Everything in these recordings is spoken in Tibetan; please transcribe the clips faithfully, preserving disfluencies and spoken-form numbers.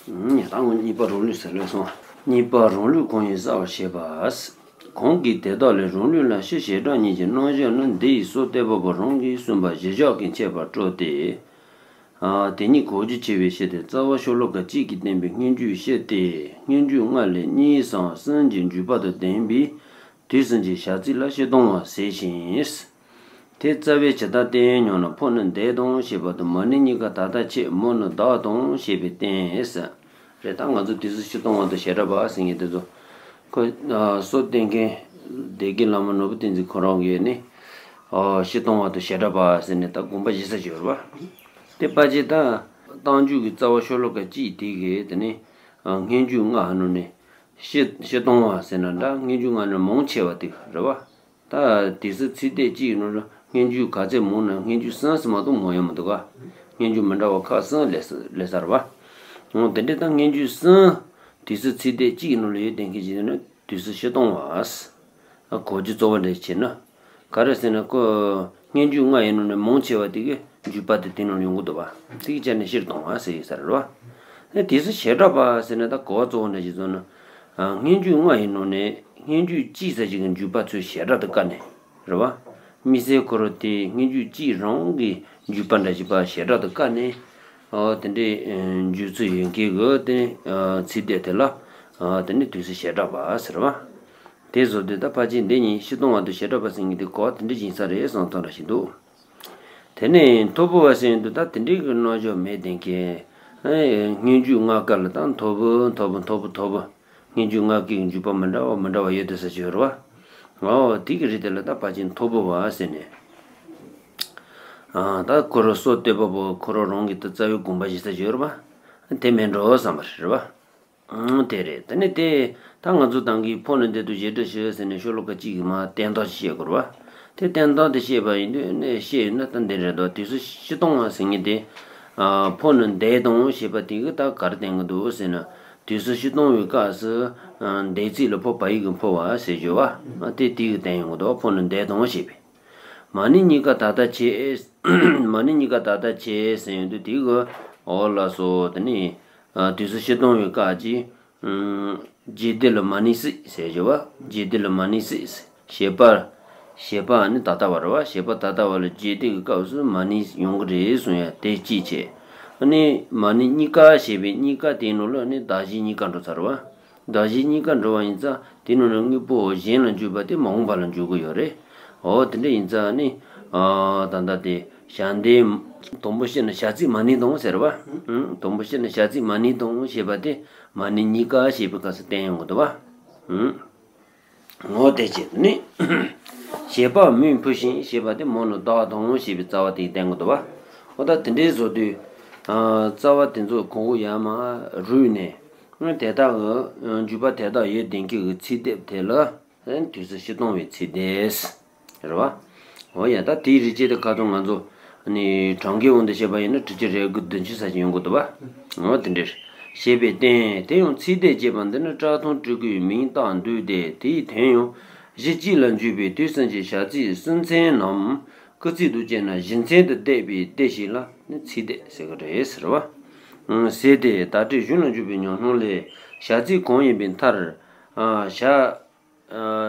ད་ངོ་གཉིས་པ་རང་ལུགས་ཟེར་ལོས་སོང་། གཉིས་པ་རང་ལུགས་གང་ཡིན་གསལ་བར་བྱེད་པ། གང་གིས་དེ་དག་ལས་རང་ལུགས་ལ་སྤྱི་བྱེ་བྲག་གཉིས་ཀྱི་རྣམ་གཞག་ནི་འདི་ཡི་སྲོལ་གཏོད་པ་པོ་རང་གིས་གསུངས་པ་གཞིར་བཞག་གིས་འཆད་པར་སྤྲོ་སྟེ། དེ་ཉིད་གོ་རྒྱུ་ཆེ་བའི་ཕྱིར་ཏེ། རྩ་བ་ཤོ་ལོ་ཀ་གཅིག་གིས་བསྟན་པའི་སྔོན་འཇུག་སྤྱི་སྟེ། སྔོན་འཇུག་ལྔ་ལས་གཉིས་སམ་གསུམ་གྱི་འཇུག་པ་དང་ལྡན་པའི་དུས་གསུམ་གྱི་བྱ་ཚིག་ལ་སྤྱི་ལྡོག་པ་ཟེར་ཞིང་། དེ་རྩ་བའི་ཇི་ལྟར་བསྟན་སྙམ་ན། ཕོ་ནི་འདས་དང་ཞེས་པ་དང་། མ་ནིང་གཉིས་ཀ་ད་ལྟ་ཆད། མོ་ནི་བདག་དང་ཞེས་པས་བསྟན། རེད། ད་ང་ཚོ་དུས་གསུམ་སྤྱི་ལྡོག་པ་དང་བྱེ་བྲག་པ་ཟེར་མཁན་དེ་ཚོ། ཁོ་སྲོལ་གཏོད་མཁན་སྡེ་དགེ་བླ་མ་ནོར་བུ་བསྟན་འཛིན་ཁོ་རང་གིས་ནི་སྤྱི་ལྡོག་པ་དང་བྱེ་བྲག་པ་ཟེར་ནས་ད་དགོངས་པ་བཞེས་ས་ཅིག་ཡོད་རེད་པ། དེ་ཕལ་ཆེར་ད་རྟགས་འཇུག་གི་རྩ་བ་ཤོ་ལོ་ཀ་གཅིག་དེ་གི་དེ་ནི་སྔོན་འཇུག་ལྔ་ནང་ནས་སྤྱི་སྤྱི་ལྡོག་པ་ཟེར་ན་འདྲ། སྔོན་འཇུག་ལྔ་ནས་མང་ཆེ་བ་དེ་རེད་པ། ད་དུས་གསུམ་ཚིག་སྡེབ་གཅིག་ནང་ལ་སྔོན་འཇུག་ག་ཚད་མང་ན། སྔོན་འཇུག་གསུམ་ཙམ་མ་གཏོགས་མང་ཡོད་མི་འདུག་ག། སྔོན་འཇུག་མི་འདྲ་བ་ཁག་གསུམ་ལས་ལས་ས་རེད་པ། འོ་དེ་འདྲའི་ད་སྔོན་འཇུག་གསུམ་དུས་གསུམ་ཚིག་སྡེབ་གཅིག་ནང་ལ་ཡོད་བསྡད་མཁན་ཅིག་ཡིན་ན་དུས་གསུམ་སྤྱི་ལྡོག་པ། གོ་རྒྱུ་གཙོ་བོ་འདྲ་བྱས་ན། ག་རེ་ཟེར་ན་ཁོ་སྔོན་འཇུག་ལྔ་ཡི་ནང་ནས་མང་ཆེ་བ་དེ་གི་འཇུག་པ་དེ་དེ་ནང་ལ་ཡོང་གི་འདུག་པ། དེ་གི་ཆ་ནས་སྤྱིར་བཏང་བ་ཟེར་ཡོད་ས་རེད་པ། དེ་དུས་གསུམ་བྱེ་བྲག་པ་ཟེར་ན་ད་གོ་བ་གཙོ་བོ་འདྲ་ཞིག་བཟོ་ན། སྔོན་འཇུག་ལྔ་ཡི་ནང་ནས་སྔོན་འཇུག་གཅིག་ཟེར་ཞིག་གི་འཇུག་པ་ཚུར་བྱེ་བྲག་ཏུ་བཀར་ནས་རེད་པ། དམིགས་བསལ་ཁོ་རང་དེ་སྔོན་འཇུག་གཅིག་རང་གི་འཇུག་པ་འདྲ་ཞིག་པ་བྱེ་བྲག་ཏུ་བཀར་ནས། འོ་དེ་འདྲའི་འཇུག་ཚུལ་ཡོད་མཁན་གི་དེ་ཚིག་སྡེབ་དེ་ལ་དེ་ནི་དུས་གསུམ་བྱེ་བྲག་པ་ཟེར་བ། དེ་བཟོ་དུས་ད་ཕལ་ཆེར་འདི་གཉིས་སྤྱི་ལྡོག་པ་དང་བྱེ་བྲག་པ་ཟེར་མཁན་དེ་གོ་བ་དེ་འདྲ་ཡིན་ས་རེད་བསམ་ཐུབ་འདྲ་ཞིག་འདུག། དེ་ནས་མཐོ་པོ་བ་ཟེར་དུས་ད་དེ་འདྲའི་གི་རྣམ་གཞག་མེད་བསྡད་མཁན། སྔོན་འཇུག་ལྔ་ཀ་ལ་ད་མཐོ་པོ་མཐོ་པོ་མཐོ་པོ་མཐོ་པོ། སྔོན་འཇུག་ལྔ་ཀའི་འཇུག་པ་མི་འདྲ་བ་མི་འདྲ་བ་ཡོད་དེ་ས་ཅིག་ཡོད་རེད་པ། འོ་དེ་གི་རིགས་དེ་ལ་ད་ཕལ་ཆེར་མཐོ་པོ་བ་ཟེར་ནས། ད་ཁོ་རང་སྲོལ་གཏོད་པ་པོ་ཁོ་རང་རང་གི་ད་རྩ་བའི་དགོངས་པ་བཞེས་ས་ཅིག་ཡོད་རེད་པ། དེ་མིན་འགྲོ་བསམ་པ་རེད་པ། ཨང་། དེ་རེད། དེ་ནས་དེ་ད་ང་ཚོ་ད་གིན་ཕོ་ནི་འདས་དང་བྱེ་བྲག་ཕྱི་ཟེར་ནས་ཤོ་ལོ་ཀ་གཅིག་གི་མར་བསྟན་སྟངས་ཤིག་བཤད་དགོས་རེད་པ། དེ་བསྟན་སྟངས་དེ་བཤད་པ་ཡིན་དུས་ནས་བཤད་ཡོད་ན་ད་འདི་རེད་དོ། དུས་གསུམ་སྤྱི་ལྡོག་པ་ཟེར་མཁན་དེ། ཕོ་ནི་འདས་དང་ཞེས་པ་དེ་གི་ད་ག་རེ་བསྟན་གི་འདུག་ཟེར་ན། དུས་གསུམ་སྤྱི་ལྡོག་པའི་སྐབས་སུ། འདས་ཚིག་ལ་ཕོ་བ་ཡིག་གི་ཕོ་བ་ཟེར་རྒྱུ་བ། དེ་དེ་གི་བསྟན་ཡོང་གི་འདུག། ཕོ་ནི་འདས་དང་ཞེས་པའི། མ་ནིང་གཉིས་ཀ་ད་ལྟ་ཆད། མ་ནིང་གཉིས་ཀ་ད་ལྟ་ཆད་ཟེར་ཡོང་དུས་དེ་གི་འོ་ལགས་སོ། དེ་ནི་དུས་གསུམ་སྤྱི་ལྡོག་པའི་སྐབས་ཀྱི་རྗེས་འདེད་ལ་མ་ནིང་ཚིག་ཟེར་རྒྱུ་བ། རྗེས་འདེད་ལ་མ་ནིང་ཚིག། བྱེད་པ། བྱེད་པ་ནི་ད་ལྟ་བ་རེད་པ། བྱེད་པ་ད་ལྟ་བ་ལ་རྗེས་འདེད་ཀྱི་སྐབས་སུ་མ་ནིང་ཡོང་གི་རེད་གསུང་ཡ་དེ་གཅིག་བྱས། ཨ་ནི་མ་ནིང་གཉིས་ཀ་ཞེས་པའི་གཉིས་ཀ་དེའི་ནང་ལ་ནི་གདགས་གཞི་གཉིས་ཀ་འགྲོ་ཚར་བ། གདགས་གཞི་གཉིས་ཀ་འགྲོ་བ་ཡིན་ཙང་དེའི་ནང་ནས་དངོས་པོ་གཞན་ལ་འཇུག་པ་དེ་མ་འོངས་པ་ལ་འཇུག་གི་ཡོད་རེད། འོ་དེ་འདྲ་ཡིན་ཙང་ནི། ད་ལྟ་དེ་བྱ་འདས། དང་པོ་སྤྱི་ནི་བྱ་ཚིག་མ་ནིང་དང་ཟེར་བ། དང་པོ་སྤྱི་ནི་བྱ་ཚིག་མ་ནིང་དང་ཞེས་པ་དེ་མ་ནིང་གཉིས་ཀ་ཞེས་པའི་སྐབས་སུ་བསྟན་ཡོང་གི་འདུག་བ། ངོ་དེ་བྱས་ནི། བྱེད་པ་མིང་ཕུལ་ཞིང་ཞེས་པ་དེ་མོ་ནི་བདག་དང་ཞེས་པའི་རྩ་བ་དེ་བསྟན་གི་འདུག་བ། འོ་ད་དེ་འདྲའི་བཟོ་དུས། རྩ་བ་དེ་ཚོ་གོང་གི་ཡར་མར་རུས་ནས། དེ་དག་གི་འཇུག་པ་དེ་དག་ཡོད་བསྡད་མཁན་གྱི་ཚིག་སྡེབ་དེ་ལ་དུས་གསུམ་སྤྱི་ལྡོག་པའི་ཚིག་སྡེབ། རེད་བ། འོ་ཡ་ད་དེའི་རིགས་བྱེད་དེ་ཁ་ཐུག་ང་ཚོ་ནི་གྲངས་ཀའི་དབང་དུ་བྱས་པ་ཡིན་ན་དྲུག་ཅུ་རེ་དགུ་བདུན་ཅུ་ཙམ་ཞིག་ཡོང་གི་འདུག་བ། འོ་དེ་འདྲ་ཞེས་པས་བསྟན། དེ་ཡང་ཚིག་སྡེབ་ཅེས་པ་འདི་ནི་སྐྲ་ཐུང་སྤྲུལ་སྐུའི་མིང་བཏགས་འདུག་སྟེ། དེའི་དོན་ཡང་གཞི་གཅིག་ལ་འཇུག་པའི་དུས་གསུམ་གྱི་བྱ་ཚིག་གསུམ་ཚན་ནམ། སྐུལ་ཚིག་ཏུ་བྱས་ན་བཞི་ཚན་དུ་བསྡེབས་པའི་སྡེབ་ཞིག་ལ་ནི་ཚིག་སྡེབ་ཟེར་གི་རེད་ཟེར་བ། ཟེར་ཏེ་བརྡ་སྤྲོད་གཞུང་ལ་འཇུག་པའི་ཉམས་སྣང་ལས། བྱ་ཚིག་གང་ཡིན་པའི་མཐར། བྱ། བྱ་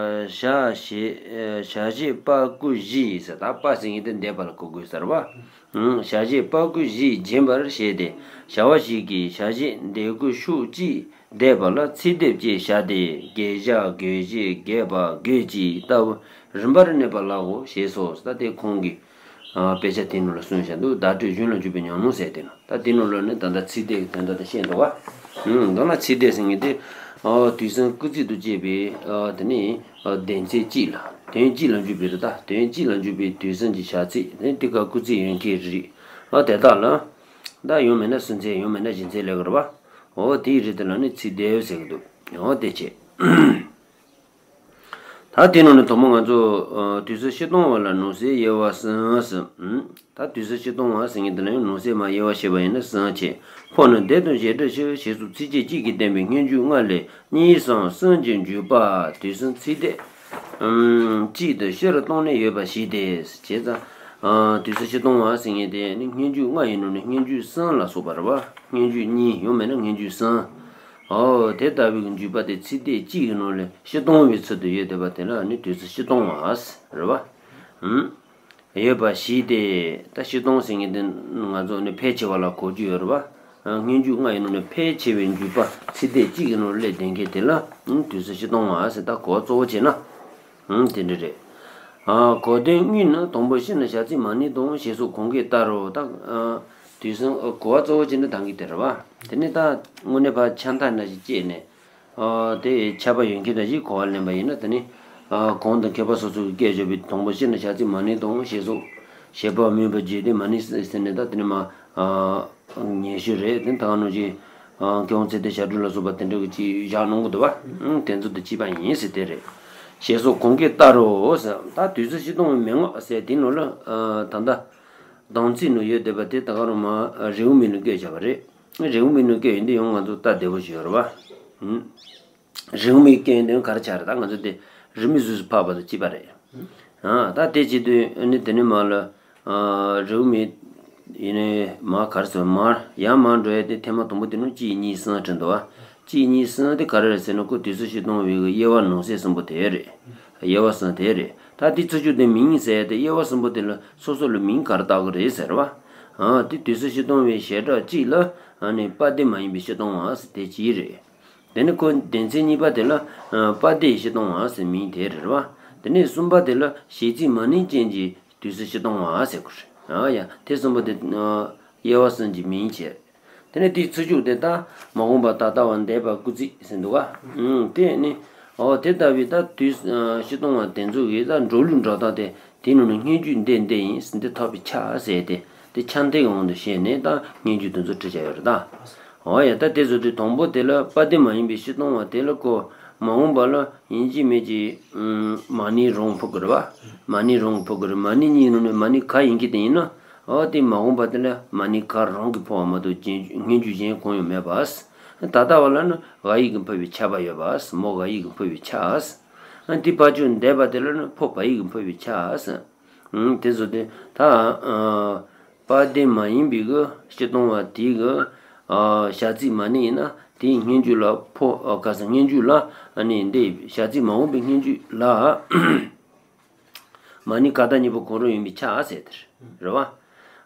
ཞེས། བྱ་ཞེས་པ་ཀུ་བཞི་ཟེར། ད་པ་ཟེར་མཁན་དེ་འདས་པ་ལ་གོ་དགོས་ཟེར་བ། བྱ་ཞེས་པ་ཀུ་བཞིས་བརྒྱན་པར་བྱས་ཏེ། བྱ་བ་ཞིག་གི་བྱ་ཞེས་འདས་ཀུ་ཤུགས་ཀྱིས་བསྡེབས་པ་ལ་ཚིག་སྡེབ་ཅེས་བྱ་སྟེ། བརྒྱད་བྱ། བརྒྱད་ཞེས། བརྒྱད་པ། བརྒྱད་ཅེས་ལྟ་བུ་རིམ་པར་གནས་པ་ལའོ། ཞེས་སོ། ད་དེ་གོང་གི་དཔེ་ཆ་དེ་ནང་ལ་གསུངས་བཞག་འདུག། བརྡ་སྤྲོད་གཞུང་ལ་འཇུག་པའི་ཉམས་སྣང་ཟེར་དེ་ནང་། ད་དེ་ནང་ལོགས་ནས་ད་ལྟ་ཚིག་སྡེབ་ཀྱི་དོན་དག་དེ་བཤད་འདུག་བ། ཨུམ། མདོར་ན་ཚིག་སྡེབ་ཟེར་མཁན་དེ། ཨོ། དུས་གསུམ་སྐུལ་ཚིག་ཏུ་བྱས་པའི། ཨོ། དེ་ནི། ཨོ། དོན་ཚན་གཅིག་ལ། དོན་གཅིག་ལ་འཇུག་པའི་རེད་ད། དོན་གཅིག་ལ་འཇུག་པའི་དུས་གསུམ་གྱི་བྱ་ཚིག་ནི་དེ་ག་སྐུལ་ཚིག་ཡོད་མཁན་རིགས། ཨོ། དེ་དག་ལ། ད་ཡང་མིན་ན་གསུམ་ཚན། ཡང་མིན་ན་བཞི་ཚན་ལས་ཀ་རེད་བ། ཨོ། དེའི་རིགས་དེ་ལ་ནི་ཚིག་སྡེབ་ཟེར་གི་འདུག། ཨོ། དེ་བྱས། ད་དེ་ནང་ནས་དང་པོ་ང་ཚོ། ཨ། དུས་གསུམ་སྤྱི་ལྡོག་པ་ལ་ནང་གསེས་དབྱེ་བ་གསུམ་ཟེར། ཨུམ། ད་དུས་གསུམ་སྤྱི་ལྡོག་པ་ཟེར་མཁན་དེ་ལ་ཡང་ནང་གསེས་མར་དབྱེ་བ་ཕྱེ་བ་ཡིན་ན་གསུམ་བྱས། ཕོ་ནི་འདས་དང་བྱེ་བྲག་ཕྱི་ཞེས་སོགས་ཚིགས་བཅད་གཅིག་གིས་བསྟན་པའི་སྔོན་འཇུག་ལྔ་ལས་གཉིས་སམ་གསུམ་གྱི་འཇུག་པ། དུས་གསུམ་ཚིག་སྡེབ། ཨུམ། གཅིག་ཏུ་སྤྱིར་བཏང་ནས་ཡོད་པ་ཞིག་སྟེ། བྱས་ཙང་ ཨ། དུས་སུ་སྤྱི་ལྟུང་བ་ཟེར་མཁན་དེ་ནི་སྔོན་འཇུག་ལྔ་ཡི་ནང་ནས་སྔོན་འཇུག་གསུམ་ལ་སོགས་པ་རེད་བ། སྔོན་འཇུག་གཉིས་ཡང་མིན་ན་སྔོན་འཇུག་གསུམ། ཨོ། དེ་ལྟ་བུའི་འཇུག་པ་དེ་ཚིག་དེ་གཅིག་གི་ནང་ལ་སྤྱི་ལྟུང་བའི་ཚུལ་དུ་ཡོད་བསྡད་པ་དེ་ལ་ནི་དུས་སུ་སྤྱི་ལྟུང་བ་ཟེར་རེད་བ། ཨུམ། ཡོད་པ་བཞི་སྟེ། ད་སྤྱི་ལྟུང་ཟེར་མཁན་དེ་ང་ཚོ་ནི་ཕལ་ཆེ་བ་ལ་གོ་རྒྱུ་ཡོད་རེད་བ། ཨ། སྔོན་འཇུག་ལྔ་ཡི་ནང་ནས་ཕལ་ཆེ་བའི་འཇུག་པ་ཚིག་དེ་གཅིག་གི་ནང་ལ་སླེབས་བསྡད་མཁན་དེ་ལ་ཨུམ་དུས་སུ་སྤྱི་ལྟུང་བ་ཟེར། ད་གོ་བ་གཙོ་བོ་བྱས་ན། ཨང་། དེ་འདྲ་རེད། ཨ། གོ་དོན་དངོས་ནི་དང་པོ་ཤི་ན་བྱ་ཚིག་མ་ནིང་དང་ཞེས་སོགས་གོང་གི་ལྟར་རོ། ད། ཨ། དུས་གསུམ། ཨ། གོ་བ་གཙོ་བོ་བྱས་ནས་ད་གིན་དེ་རེད་བ། དེ་ནས་ད་དངོས་གནས་ཕར་ཆ་མཐའ་ནང་བཞིན་བཅད་ནས། ཨ། དེ་ཁྱབ་པ་ཡོད་མཁན་ནང་བཞིན་གོ་བ་ལེན་པ་ཡིན་ན། དེ་ནི། ཨ། གོང་དུ་མཁས་པ་སོ་སོ་གི་སྐད་བརྗོད་པའི་དང་པོ་ཤི་ན་བྱ་ཚིག་མ་ནིང་དང་ཞེས་སོགས་བྱེད་པ་སྨོས་པ་བརྗོད་དེ་མ་ནིང་ཟེར་ནས། ད་དེ་ནི་མ། ཨ། ཉེ་ཤོས་རེད། དེ་ད་ག་ནང་བཞིན། ཨ། མཁས་དབང་ཚེ་བརྟན་ཞབས་དྲུང་ལ་སོགས་པ་དེ་འདྲ་གི་ཅིག་བཞག་གནང་གི་འདུག་བ། ཨང་། དེ་ཚོ་དེ་གཅིག་པ་ཡིན་ཟེར་དེ་རེད། ཞེས་སོགས་གོང་གི་ལྟར་རོ་ཟེར། ད་དུས་སུ་སྤྱི་ལྟུང་བའི་མན་ངག་ཟེར་དེའི་ནང་ལ། ཨ། ད་ལྟ་དང་ཚིག་ནང་ཡོད་བསྡད་པ་དེ་ད་ག་རང་མ་རེའུ་མིག་ནང་བཀོད་བཞག་པ་རེད། རེའུ་མིག་ནང་བཀོད་ཡོད་འདི་ཡང་ང་ཚོ་ལྟ་བདེ་པོ་ཞིག་ཡོད་རེད་བ། ཨང་། རེའུ་མིག་སྐྱོན་དོན་ག་རེ་ཆགས་རེད། ད་ང་ཚོ་དེ་རེའུ་མིག་གཟུགས་སུ་ཕབ་པ་དང་གཅིག་པ་རེད། ཨ། ད་དེ་བྱེད་དུས་ནི་དེ་ནི་མ་ལ། ཨ། རེའུ་མིག་ཡིན་ནི་མ་ག་རེ་ཟེར། མར་ཡར་མར་འགྲོ་ཡ་དེ་ཐེངས་མ་དང་པོ་དེ་ནི་གཅིག་གཉིས་གསུམ་བྲིས་འདུག་བ། གཅིག་གཉིས་གསུམ་དེ་ག་རེ་རེད་ཟེར་ན། ཁོ་དུས་སུ་སྤྱི་ལྟུང་བའི་དབྱེ་བ་ནང་གསེས་གསུམ་པོ་དེ་རེད། དབྱེ་བ་གསུམ་དེ་རེད། ད་དེ་ཚུར་ཕྱོགས་དེ་མིང་ཟེར་ཡ་དེ་དབྱེ་བ་གསུམ་པོ་དེ་ལ་སོ་སོ་ལ་མིང་ག་རེ་བཏགས་ཀྱི་རེད་ཟེར་བ། ཨ། དེ་དུས་སུ་སྤྱི་ལྟུང་བའི་བྱེ་བྲག་གཅིག་ལ། ཨ་ནི་པ་སྡེ་མ་ཡིན་པའི་སྤྱི་ལྟུང་བ་ཟེར་དེ་གཅིག་རེད། དེ་ནི་ཁོ་སྡེ་ཚན་གཉིས་པ་དེ་ལ། ཨ། པ་སྡེའི་སྤྱི་ལྟུང་བ་ཟེར་མིང་དེ་རེད་བ། དེ་ནས་གསུམ་པ་དེ་ལ་བྱེད་ཚིག་མ་ནིང་ཅན་གྱི་དུས་སུ་སྤྱི་ལྟུང་བ་ཟེར་དགོས་རེད། ཨ་ཡ། དེ་གསུམ་པོ་དེ། ཨ། དབྱེ་བ་གསུམ་གྱི་མིང་བྱས། དེ་ནས་དེའི་ཚུར་ཕྱོགས་དེ་ད་མ་འོངས་པ་ད་ལྟ་བ་འདས་པ་སྐུལ་ཚིག་ཟེར་འདུག་ག། ཨུང་། དེ་ནི། ཨོ། དེ་ལྟ་བུའི་ད་དུས། ཨ། སྤྱི་ལྟུང་བ་དེ་ཚོ་གི་ད་འགྲོ་ལུགས་འགྲོ་སྟངས་དེ། དེའི་ནང་ནས་སྔོན་འཇུག་འདི་འདི་ཡིན་ཟེར། འདི་ཐོབ་པའི་ཆ་ཟེར་ཏེ། དེ་ཆ་མཐུན་གྱི་དབང་དུ་བྱས་ནས་ད་སྔོན་འཇུག་དེ་ཚོ་བྲིས་བྱ་ཡོད་རེད་ད། འོ་ཡ། ད་དེ་ཚོ་དེ་དང་པོ་དེ་ལ་པ་སྡེ་མ་ཡིན་པའི་སྤྱི་ལྟུང་བ་དེ་ལ་ཁོ་མ་འོངས་པ་ལ་ཡིན་གཅིག་མིན་གཅིག། ཨུམ། མ་ནིང་རང་ཕོག་གི་རེད་བ། མ་ནིང་རང་ཕོག་གི་རེད། མ་ནིང་གཉིས་ནང་ནས་མ་ནིང་ག་ཡིན་གྱི་དེ་ཡིན་ན། འོ། དེ་མ་འོངས་པ་དེ་ལ་མ་ནིང་ག་རང་གི་ཕོག་པ་མ་གཏོགས་རྗེས་སྔོན་འཇུག་གཞན་གང་ཡང་མེད་པ། ད་ལྟ་བ་ལ་ནི་འ་ཡིག་གིས་འཕོ་བའི་ཆ་པ་ཡོད་པ། མོ་འ་ཡིག་གིས་འཕོ་བའི་ཆ། དེ་ཕར་ཕྱོགས་འདས་པ་དེ་ལ་ནི་ཕོ་བ་ཡིག་གིས་འཕོ་བའི་ཆ། ཨང་། དེ་ཚོ་དེ་ད། ཨ། པ་སྡེ་མ་ཡིན་པའི་གི་སྤྱི་ལྟུང་བ་དེའི་གི། ཨ། བྱ་ཚིག་མ་ནིང་ཡིན་ན་དེའི་སྔོན་འཇུག་ལ་ཕོ། ཨ། ག་ས། སྔོན་འཇུག་ལ། ཨ་ནི་འདི་བྱ་ཚིག་མ་འོངས་པའི་སྔོན་འཇུག་ལ། མ་ནིང་ག་ད་གཉིས་པོ་གང་རུང་ཡིན་པའི་ཆ་ཟེར་དེ་རེད་བ།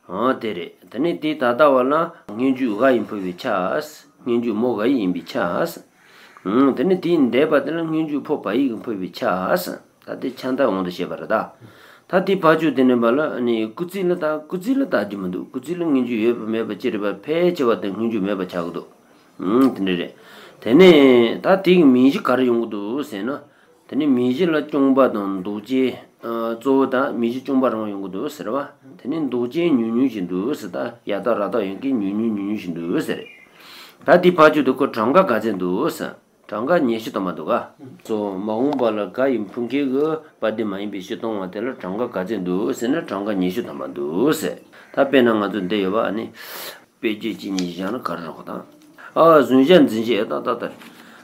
ཨང་། དེ་རེད། དེ་ནས་དེ་ད་ལྟ་བ་ལ་སྔོན་འཇུག་འ་ཡིས་འཕོ་བའི་ཆ། སྔོན་འཇུག་མོ་འ་ཡིག་ཡིན་པའི་ཆ། ཨང་། དེ་ནས་དེའི་འདས་པ་དེ་ལ་སྔོན་འཇུག་ཕོ་བ་ཡིག་གིས་འཕོ་བའི་ཆ། ད་དེ་ཆ་མཐུན་དབང་དུ་བྱས་པ་རེད་ད། ད་དེ་ཕར་ཕྱོགས་དེ་ནས་པ་ལ་ནི་སྐུལ་ཚིག་ལ། ད་སྐུལ་ཚིག་ལ་ལྟ་རྒྱུ་མི་འདུག་སྐུལ་ཚིག་ལ་སྔོན་འཇུག་ཡོད་པ་མེད་པ་ཅི་རེད་པ། ཕལ་ཆེ་བ་དེ་སྔོན་འཇུག་མེད་པ་ཆགས་ཀྱི་འདུག་ཨང་། དེ་འདྲ་རེད། དེ་ནས་ད་དེའི་མིང་གཞི་ག་རེ་ཡོང་གི་འདུག་ཟེར་ན། དེ་ནས་མིང་གཞི་ལ་རྐྱང་པ་དང་འདོགས་ཅན། ཨ། གཙོ་བོ་ད་མིང་གཞི་རྐྱང་པ་རང་ཡོང་གི་འདུག་ཟེར་བ། དེ་ནས་འདོགས་ཅན་ཉུང་ཉུང་ཞིག་འདུག་ཟེར། ད་ཡ་བཏགས་ར་བཏགས་ཡོད་མཁན་ཉུང་ཉུང་ཉུང་ཉུང་ཞིག་འདུག་ཟེར། ད་དེ་ཕར་ཕྱོགས་དེ་ཁོ་གྲངས་ཀ་ག་ཚད་འདུག་ཟེར། གྲངས་ཀ་ཉི་ཤུ་ཐམ་པ་འདུག་ག། གཙོ་བོ་མ་འོངས་པ་ལ་འ་ཡིས་འཕོ་མཁན་གྱི་པ་སྡེ་མ་ཡིན་པའི་སྤྱི་ལྟུང་བ་དེ་ལ་གྲངས་ཀ་ག་ཚད་འདུག་ཟེར་ན། གྲངས་ཀ་ཉི་ཤུ་ཐམ་པ་འདུག་ཟེར། ད་དཔེར་ན་ང་ཚོ་འདི་ཡོད་པ། ཨ་ནི། དཔེ་བརྗོད་གཅིག་གཉིས་བཞག་ན་ག་རེ་རག་གི་དང་། ཨ། བཟུང་བྱ་འཛིན་བྱེད། ད་ད་ད།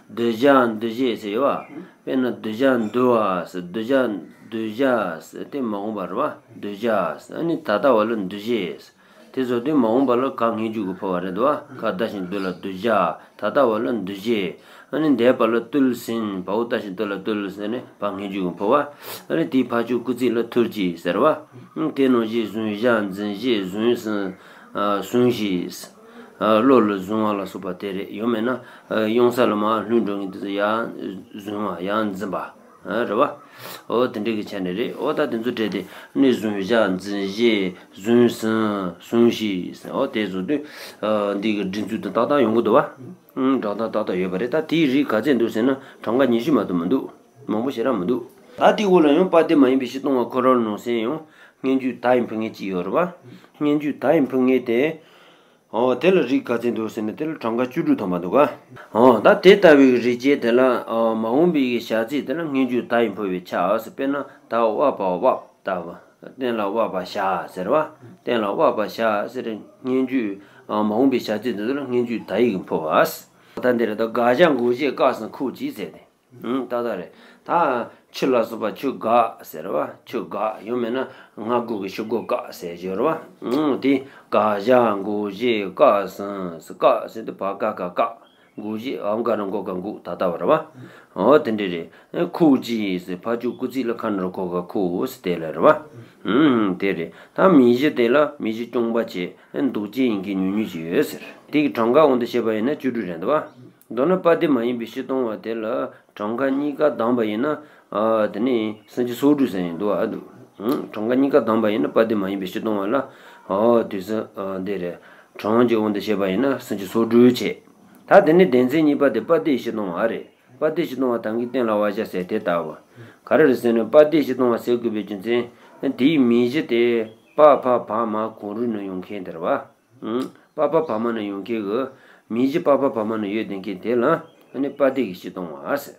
སྡོད་བྱ་འདུག་བྱེད་ཟེར་ཡོད་པ། དཔེར་ན་སྡོད་བྱ་འདུག་པ་ཟེར། སྡོད་བྱ། སྡོད་བྱ་ཟེར་དེ་མ་འོངས་པ་རེད་པ། སྡོད་བྱ་ཟེར། ཨ་ནི་ད་ལྟ་བ་ལ་འདུག་བྱེད་ཟེར། དེ་ཚོ་དེ་མ་འོངས་པ་ལ་ག་སྔོན་འཇུག་གིས་འཕོ་བ་རེད་འདུག་པ། ག་བཏགས་ཤིང་བཏུ་ལ་བཏུ་བྱ། ད་ལྟ་བ་ལ་འདུག་བྱེད། ཨ་ནི་འདས་པ་ལ་བཏུལ་ཟིན། བའོ་བཏགས་ཤིང་བཏུ་ལ་བཏུལ་ཟེར་ནས་བ་སྔོན་འཇུག་གིས་འཕོ་བ། ཨ་ནི་དེའི་ཕར་ཕྱོགས་སྐུལ་ཚིག་ལ་ཐུལ་གྱིས་ཟེར་བ། ཨང་། དེ་ནང་བཞིན་བཟུང་བྱ་འཛིན་བྱེད། བཟུང་ཟིན། ཨ། བཟུང་ཞིག། ཨ། བློ་ལ་བཟུང་བ་ལ་སོགས་པ་དེ་རེད། ཡང་མིན་ན། ཨ། གཡེང་ས་ལ་མར་ལྷུང་འགྲོ་མཁན་དེ་ཚོ་ཡར་བཟུང་བ། ཡར་འཛིན་པ། ཨ། རེད་པ། འོ་དེ་འདྲ་གི་ཆ་ནས་རེད། འོ་ད་དེ་ཚོ་བྲིས་ཏེ་ནི་བཟུང་བྱ་འཛིན་བྱེད། བཟུང་ཟིན། བཟུང་ཞིག་ཟེར། འོ་དེ་ཚོ་དེ། ཨ། འདི་གི་སྒྲིག་འཛུགས་དེ་ཏག་ཏག་ཡོང་གི་འདུག་པ། ཨང་། སྒྲ་གདངས་ཏག་ཏག་ཡོད་པ་རེད། ད་དེའི་རིགས་ག་ཚད་འདུག་ཟེར་ན་གྲངས་ཀ་ཉི་ཤུ་མ་གཏོགས་མི་འདུག་མང་པོ་ཞེ་དྲག་མི་འདུག་ད་དེའི་འོག་ལ་ཡང་པ་སྡེ་མ་ཡིན་པའི་སྤྱི་ལྟུང་བ་ཁོ་རང་ནང་གསལ་ཡང་སྔོན་འཇུག་ད་ཡིས་འཕུལ་མཁན་གཅིག་ཡོད་རེད་པ། སྔོན་འཇུག་ད་ཡིས་འཕུལ་མཁན་དེ། འོ་དེ་ལ་རིགས་ག་ཚད་འདུག་ཟེར་ན་དེ་ལ་གྲངས་ཀ་བཅུ་དྲུག་ཐམ་པ་འདུག་ག། འོ་ད་དེ་ལྟ་བུའི་རིགས་ཅན་དེ་ལ། ཨ། མ་འོངས་པའི་བྱ་ཚིག་དེ་ལ་སྔོན་འཇུག་ད་ཡིས་འཕོ་བའི་ཆ་ཟེར། དཔེར་ན་ད་དབབ་པ་དབབ། ད་བ། སྟན་ལ་དབབ་པ་བཞག་ཟེར་བ། སྟན་ལ་དབབ་པ་བཞག་ཟེར། སྔོན་འཇུག་ཨ། མ་འོངས་པའི་བྱ་ཚིག་དེ་ཚོ་ལ་སྔོན་འཇུག་ད་ཡིས་འཕོ་བ། ད་འདིར་ད་དགག་བྱ་འགོག་བྱེད་བཀག་ཟིན་ཁུག་ཅིག་ཟེར་ཏེ། ཨང་། ཏག་ཏག་རེད། ད་ ཆུ་ལ་སོགས་པ་ཆུ་འགགས་ཟེར་བ། ཆུ་འགགས་ཡང་མིན་ན་སྔ་རྒོལ་གྱི་ཕྱི་རྒོལ་བཀག་ཟེར་གྱི་ཡོད་རེད་བ། ཨང་། དེ་ག་ཞ་གོ་ཞེ་ཀ་ཟན་ཟེར། ཀ་ཟེར་དུས་བ་ཀ་ག་བཀག་གོ་ཞེ་འ་ག་ར་གོ་ག་འགོག་ད་ལྟ་བ་རེད་བ། འོ་དེ་འདྲ་རེད། ཁོ་གཅིག་ཟེར། ཕ་ཆུ་སྐུ་ཚིག་ལ་ཁ་ན་རོ་ཁོ་ག་ཁོ་ཟེར་དེ་ལ་རེད་བ། ཨང་། དེ་རེད། ད་མིང་གཞི་དེ་ལ་མིང་གཞི་རྐྱང་པ་བྱས། འདུག་བྱེད་ཡིན་མཁན་ཉུང་ཉུང་ཞིག་ཡོད་ཟེར། དེ་གི་གྲངས་ཀ་དབང་དུ་བྱས་པ་ཡིན་ན་བཅུ་དྲུག་རེད་འདུག་བ། མདོར་ན་པ་སྡེ་མ་ཡིན་པའི་སྤྱི་ལྟུང་བ་དེ་ལ་གྲངས་ཀ་གཉིས་ཀ་བདམས་པ་ཡིན་ན། ཨ། དེ་ནི་སུམ་ཅུ་སོ་དྲུག་ཟེར་ཡིན་འདུག་ཨ། འདུག་ཨང་། གྲངས་ཀ་གཉིས་ཀ་བདམས་པ་ཡིན་ན་པ་སྡེ་མ་ཡིན་པའི་སྤྱི་ལྟུང་བ་ལ། ཨོ་དུས་སུ་ཨ་འདི་རེད། གྲངས་ཀྱི་དབང་དུ་བྱས་པ་ཡིན་ན་སུམ་ཅུ་སོ་དྲུག་བྱས། ད་དེ་ནི་སྡེ་ཚན་གཉིས་པ་དེ་པ་སྡེའི་སྤྱི་ལྟུང་བ་རེད། པ་སྡེའི་སྤྱི་ལྟུང་བ་ད་གིན་གཏན་ལ་དབབ་བྱ་ཟེར་དེ་ལྟ་བུ། ག་རེ་རེད་ཟེར་ན་པ་སྡེའི་སྤྱི་ལྟུང་བ་ཟེར་དགོས་པའི་རྒྱུ་མཚན། དེའི་མིང་གཞི་དེ་པ་ཕ་བ་མ་གང་རུང་ནས་ཡོང་མཁན་དེ་རེད་བ། ཨང་། པ་ཕ་བ་མ་ནས་ཡོང་མཁན་གྱི་མིང་གཞི་པ་ཕ་བ་མ་ནས་ཡོད་བསྡད་མཁན་དེ་ལ་ཨ་ནི་པ་སྡེ་གི་སྤྱི་ལྟུང་བ་ཟེར།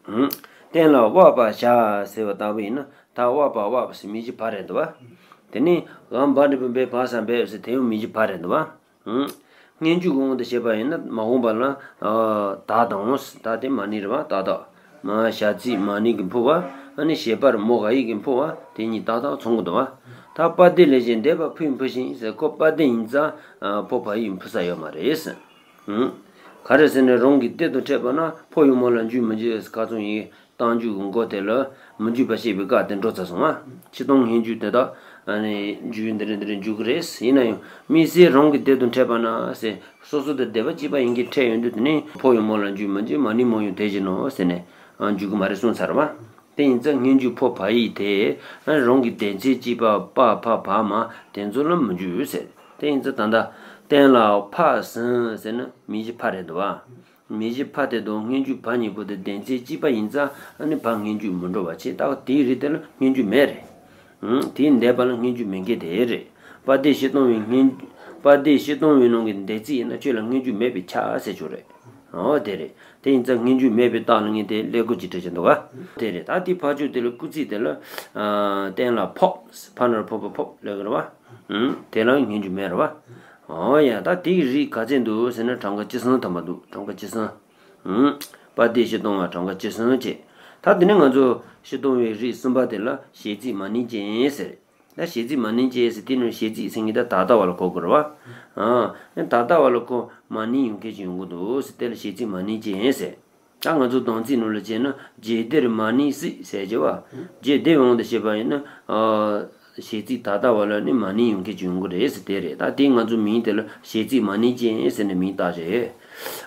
ཨང་། གཏན་ལ་དབབ་པར་བྱ་ཟེར་བ་ལྟ་བུ་ཡིན་ན། ད་དབབ་པ་དབབ་ཟེར་མིང་གཞི་བ་རེད་འདུག་བ། དེ་ནས་འ་འབའ་འགྲེང་བུ་འབད་བ་ས་འབད་ཟེར་དེ་ཡང་མིང་གཞི་བ་རེད་འདུག་བ། ཨང་། སྔོན་འཇུག་གི་དབང་དུ་བྱས་པ་ཡིན་ན་མ་འོངས་པ་ལ། ཨ། ད་དང་། ད་དེ་མ་ནིང་རེད་བ། ད་དག་མ་བྱ་ཚིག་མ་ནིང་གི་འཕོ་བ། ཨ་ནི་བྱེད་པ་རེད་མོ་འ་ཡིག་གི་འཕོ་བ་དེ་གཉིས་ད་དག་མཚུངས་ཀྱི་འདུག་བ། ད་པ་སྡེ་ལས་གཞན་འདས་པ་ཕོ་ཡིག་འཕོ་ཞིང་ཟེར། ཁོ་པ་སྡེ་ཡིན་ཙང་ཕོ་བ་ཡིག་འཕོ་ས་ཡོད་མ་རེད། ཨང་། ག་རེ་ཟེར་ན་རང་གི་སྡེ་དང་ཕྲད་པ་ན་ཕོ་ཡི་མོ་ལ་འཇུག་མི་འཇུག་ཁ་ཚང་ཡིན། རྟགས་འཇུག་གི་མགོ་དེ་ལ་མི་འཇུག་པ་བཤད་པའི་སྐབས་དེ་འགྲོ་ཚར་སོང་ང་། སྤྱི་ལྟུང་སྔོན་འཇུག་དེ་དག་ཨ་ནི་འཇུག་འདི་རེད་འདི་རེད་འཇུག་གི་རེད། ཡིན་ན་ཡང་དམིགས་བསལ་རང་གི་སྡེ་དང་ཕྲད་པ་ན་ཟེར། སོ་སོ་དང་སྡེ་པ་གཅིག་པ་ཡིན་གྱི་ཕྲད་ཡོང་དུས་དེ་ནི་ཕོ་ཡི་མོ་ལ་འཇུག་མི་འཇུག་མ་ནིང་མོ་ཡང་དེ་བཞིན་ནོ་ཟེར་ནས་འཇུག་གི་མ་རེད་གསུངས་ཚར་བ། དེ་ཡིན་ཙང་སྔོན་འཇུག་ཕོ་བ་ཡིག་དེ་རང་གི་སྡེ་ཚན་གཅིག་པ་པ་ཕ་བ་མ་དེ་ཚོ་ལ་མི་འཇུག་ཟེར། དེ་ཡིན་ཙང་ད་ལྟ་གཏན་ལ་ཕ་ཟན་ཟེར་ན་མིང་གཞི་ཕ་རེད་འདུག་བ། མིང་གཞི་ཕ་དེ་དང་སྔོན་འཇུག་བ་གཉིས་པོ་དེ་སྡེ་ཚན་གཅིག་པ་ཡིན་ཙང་ཨ་ནི་བ་སྔོན་འཇུག་མི་འགྲོ་བ་བྱས། ད་དེའི་རིགས་དེ་ལ་སྔོན་འཇུག་མེད་རེད། ཨང་། དེའི་འདས་པ་ལ་སྔོན་འཇུག་མེད་མཁན་དེ་རེད། པ་སྡེ་སྤྱི་ལྟུང་བའི་སྔོན། པ་སྡེ་སྤྱི་ལྟུང་བའི་ནང་གི་འདས་ཚིག་ཡིན་ན་ཁྱོད་ལ་སྔོན་འཇུག་མེད་པས་ཁྱབ་ཟེར་ཆོག་རེད། འོ་དེ་རེད། དེ་ཡིན་ཙང་སྔོན་འཇུག་མེད་པའི་རྟགས་ལ་ངས་དེ་ཀླད་ཀོར་གྱིས་བྲིས་ཀྱི་འདུག་ག་དེ་རེད། ད་དེ་ཕ་ཆུ་དེ་ལ་སྐུལ་ཚིག་དེ་ལ། ཨ། གཏན་ལ་ཕོབ། ཕ་ན་རོ་ཕོ་བ་ཕོབ་ལབ་གི་རེད་བ། ཨང་། དེ་ལ་སྔོན་འཇུག་མེད་རེད་བ། འོ་ཡ། ད་དེའི་རིགས་ག་ཚད་འདུག་ཟེར་ན་གྲངས་ཀ་བཅུ་གསུམ་ཐམ་པ་འདུག་གྲངས་ཀ་བཅུ་གསུམ། ཨང་། པ་སྡེ་སྤྱི་ལྟུང་བ་གྲངས་ཀ་བཅུ་གསུམ་བྱས། ད་དེ་ནས་ང་ཚོ་སྤྱི་ལྟུང་བའི་རིགས་གསུམ་པ་དེ་ལ་བྱེད་ཚིག་མ་ནིང་ཅན་ཟེར། ད་བྱེད་ཚིག་མ་ནིང་ཅན་ཟེར་དེ་ནི་བྱེད་ཚིག་ཟེར་མཁན་ད་ད་ལྟ་བ་ལ་གོ་དགོས་རེད་བ། ཨ། ད་ལྟ་བ་ལ་ཁོ་མ་ནིང་ཡོང་མཁན་ཅིག་ཡོང་གི་འདུག་ཟེར། དེ་ལ་བྱེད་ཚིག་མ་ནིང་ཅན་ཟེར། ད་ང་ཚོ་དོན་ཚིག་ནང་ལ་བྱས་ན་རྗེས་འདིར་མ་ནིང་སྲིད་ཟེར་གྱི་བ། རྗེས་འདིར་དབང་དུ་བྱས་པ་ཡིན་ན། ཨ། བྱེད་ཚིག་ད་ལྟ་བ་ལ་ནི་མ་ནིང་ཡོང་མཁན་ཅིག་ཡོང་གི་རེད་ཟེར་དེ་རེད། ད་དེ་ང་ཚོ་མིང་དེ་ལ་བྱེད་ཚིག་མ་ནིང་ཅན་ཟེར་ནས་མིང་བཏགས་བྱས།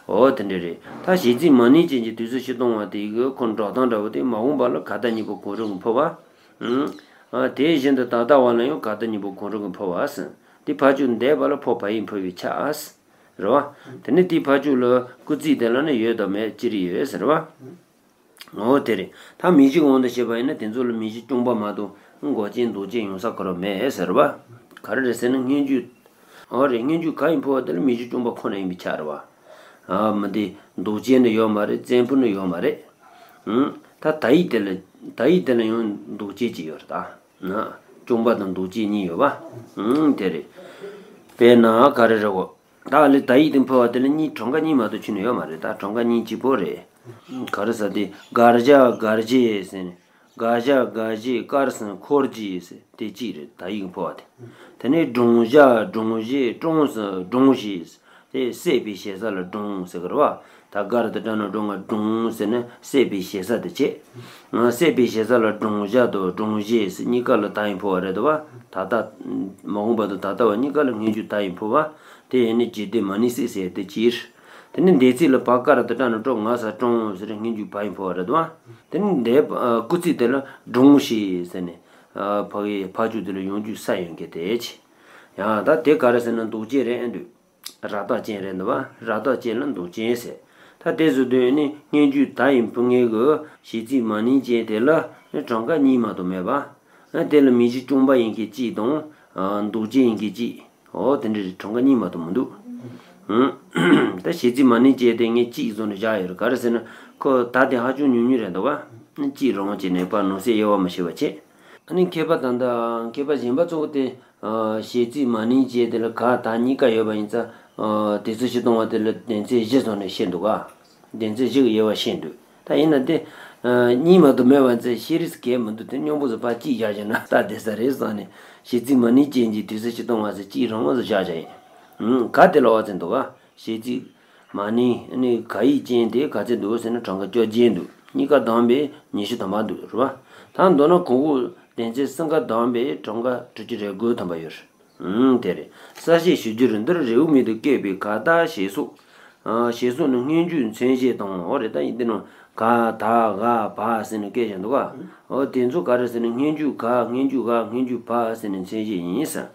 འོ་དེ་འདྲ་རེད། ད་བྱེད་ཚིག་མ་ནིང་ཅན་གྱི་དུས་སུ་སྤྱི་ལྟུང་བ་དེ་གི་ཁོ་འགྲོ་སྟངས་འདྲ་བོ་དེ་མ་འོངས་པ་ལ་ག་ད་གཉིས་པོ་གང་རུང་གི་འཕོ་བ། ཨང་། ཨ། དེ་བཞིན་དུ་ད་ལྟ་བ་ལ་ཡང་ག་ད་གཉིས་པོ་གང་རུང་གི་འཕོ་བ་ཟེར། དེ་ཕ་ཆུ་འདས་པ་ལ་ཕོ་བ་ཡིག་འཕོ་བའི་ཆ་ཟེར། རེད་བ། དེ་ནས་དེའི་ཕ་ཆུ་ལ་སྐུལ་ཚིག་དེ་ལ་ནི་ཡོད་དང་མེད་ཅི་རིགས་ཡོད་ཟེར་བ། འོ་དེ་རེད། ད་མིང་གཞི་དབང་དུ་བྱས་པ་ཡིན་ན་དེ་ཚོ་ལ་མིང་གཞི་རྐྱང་པ་མ་གཏོགས་འགོག་བྱེད་འདུག་བྱེད་ཡོང་ས་ག་རེ་མེད་ཟེར་བ། ག་རེ་རེད་ཟེར་ན་སྔོན་འཇུག་འོ་རེད། སྔོན་འཇུག་ག་ཡིན་འཕོ་བ་དེ་ལ་མིང་གཞི་རྐྱང་པ་ཁོ་ན་ཡིན་པའི་ཆ་རེད་བ། ཨ། མི་འདི་འདུག་བྱེད་ནི་ཡོད་མ་རེད། བཙན་འཕོ་ནི་ཡོད་མ་རེད། ཨང་། ད་ད་ཡིག་དེ་ལ་ད་ཡིག་དེ་ལ་ཡང་འདུག་བྱེད་ཅིག་ཡོད་རེད་ད། ན། རྐྱང་པ་དང་འདུག་བྱེད་གཉིས་ཡོད་བ། ཨང་། དེ་རེད། དཔེར་ན་ག་རེ་རེད་གོ། ད་ལས་ད་ཡིག་དེ་འཕོ་བ་དེ་ལ་གཉིས་གྲངས་ཀ་གཉིས་མ་གཏོགས་ཁྱོན་ནས་ཡོད་མ་རེད། ད་གྲངས་ཀ་གཉིས་གཅིག་པོ་རེད། ག་རེ་ཟེར་དེ་སྒར་བྱ་སྒར་བྱེད་ཟེར་ནས། སྒར་བྱ་སྒར་བྱེད་སྐར་སང་འཁོར་གྱིས་ཟེར་དེ་གཅིག་རེད། ད་ཡིག་འཕོ་བ་དེ། དེ་ནས་སྒྲུང་བྱ་སྒྲུང་བྱེད་སྒྲུང་ཟེར་སྒྲུང་ཞེས་དེ་བསད་པའི་ཞེ་ས་ལ་སྒྲུང་ཟེར་གི་རེད་བ། ད་སྒར་དང་སྒྲ་ན་སྒྲུང་ང་སྒྲུང་ཟེར་ན་བསད་པའི་ཞེ་ས་དེ་བྱེད། ང་བསད་པའི་ཞེ་ས་ལ་སྒྲུང་བྱ་དང་སྒྲུང་བྱེད་ཟེར་གཉིས་ཀ་ལ་ད་ཡིག་འཕོ་བ་རེད་འདུག་བ། ད་ལྟ་མ་འོངས་པ་དང་ད་ལྟ་བ་གཉིས་ཀ་ལ་སྔོན་འཇུག་ད་ཡིག་འཕོ་བ། དེ་ཡིན་ནི་རྗེས་འདེབས་མ་ནིང་སྲིད་ཟེར་དེ་གཅིག་དེ་ནི་འདས་ཚིག་ལ་བ་ཀ་ར་ཏ་སྒྲ་ན་སྒྲོ་ང་ས་སྒྲུང་ཟེར་སྔོན་འཇུག་བ་ཡིག་འཕོ་བ་རེད་འདུག་བ། དེ་ནི་འདས་སྐུལ་ཚིག་དེ་ལ་སྒྲུང་ཞེས་ཟེར་ནས། ཕ་གི་ཕ་ཆུ་དེ་ལ་ཡང་འཇུག་ས་ཡོད་མཁན་དེ་ཆེ། ཡང་ད་དེ་ག་རེ་ཟེར་ན་འདུག་བྱེད་རེད་ཨེ་འདུག་ར་བཏགས་ཅན་རེད་འདུག་བ། ར་བཏགས་ཅན་ལ་འདུག་ཅན་ཟེར། ད་དེ་བཟོ་དུས་ནི་སྔོན་འཇུག་ད་ཡིག་འཕོ་མཁན་གྱི་བྱེད་ཚིག་མ་ནིང་ཅན་དེ་ལ་ནི་གྲངས་ཀ་གཉིས་མ་གཏོགས་མེད་པ། དེ་ལ་མིང་གཞི་རྐྱང་པ་ཡིན་མཁན་གཅིག་དང་། འདུག་ཅན་ཡིན་མཁན་གཅིག་འོ་དེ་འདྲ་རེད། གྲངས་ཀ་གཉིས་མ་གཏོགས་མི་འདུག་ཨང་། ད་བྱེད་ཚིག་མ་ནིང་ཅན་དེ་ངས་གཅིག་བཟོ་ནས་བཞག་ཡོད་རེད། ག་རེ་ཟེར་ན་ཁོ་ད་དེ་ཧ་ཅང་ཉུང་ཉུང་རེད་འདུག་བ། གཅིག་རང་བྱས་ནས་པ་ནང་གསེས་དབྱེ་བ་མི་ཕྱེ་བ་བྱས། ཨ་ནི་མཁས་པ་དང་ད་མཁས་པ་གཞན་པ་ཚོ་དེ་བྱེད་ཚིག་མ་ནིང་ཅན་དེ་ལ་ག་ད་གཉིས་ཀ་ཡོད་པ་ཡིན་ཙང་དེ་ཚོ་སྤྱི་ལྟུང་བ་དེ་ལ་སྡེ་ཚན་བཞི་བཟོ་ནས་བཤད་འདུག་ག་སྡེ་ཚན་བཞི་གི་དབྱེ་བ་བཤད་འདུག་ད་ཡིན་ན་དེ། གཉིས་མ་གཏོགས་མེད་པ་ཚེ་ཤེས་རིག་གས་མི་འདུག་དེ་སྙོམས་པོ་ཚོ་ཕར་གཅིག་བཞག་བྱས་ན་ད་བསྡད་ས་རེད་བསམ་ནས་ཞེ་ཚིག་མ་ནིང་ཅན་གྱི་དུས་སུ་ཕྱི་གཏོང་བ་ཚེ་གཅིག་རང་དབང་དུ་བཞག་བྱས་ཡིན། ག་དེ་ལ་བ་ཚེ་འདུག་ག་ཞེ་ཚིག་མ་ནིང་ནི་ག་ཡིག་ཅན་དེ་ག་ཚེ་འདུག་ཟེར་ན་གྲངས་ཀ་བཅོ་བརྒྱད་འདུག་གཉིས་ཀ་བསྡོམས་པས་ཉི་ཤུ་ཐམ་པ་འདུག་རེད་བ། ད་མདོར་ན་གོང་འོག་སྡེ་ཚན་གསུམ་ཀ་བསྡོམས་པས་གྲངས་ཀ་དྲུག་ཅུ་རེ་དགུ་ཐམ་པ་ཡོད་རེད། ཨང་། དེ་རེད། གསལ་བཤད་ཞུ་རྒྱུར་འདིར་རེའུ་མིག་ཏུ་བཀོད་པའི་ག་ད་ཞེས་སོགས། ཨ། ཞེས་སོགས་ནི་སྔོན་འཇུག་མཚན་བྱེད་དང་། འོ་རེད། ད་ཡིན་དེ་ནང་ག་ད་ག་བ་ཟེར་ནས་བཀོད་བཞག་འདུག་ག་འོ་དེ་ཚོ་ག་རེ་ཟེར་ན་སྔོན་འཇུག་ག་སྔོན་འཇུག་ག་སྔོན་འཇུག་བ་ཟེར་ནས་མཚན་བྱེད་ཡིན་ས།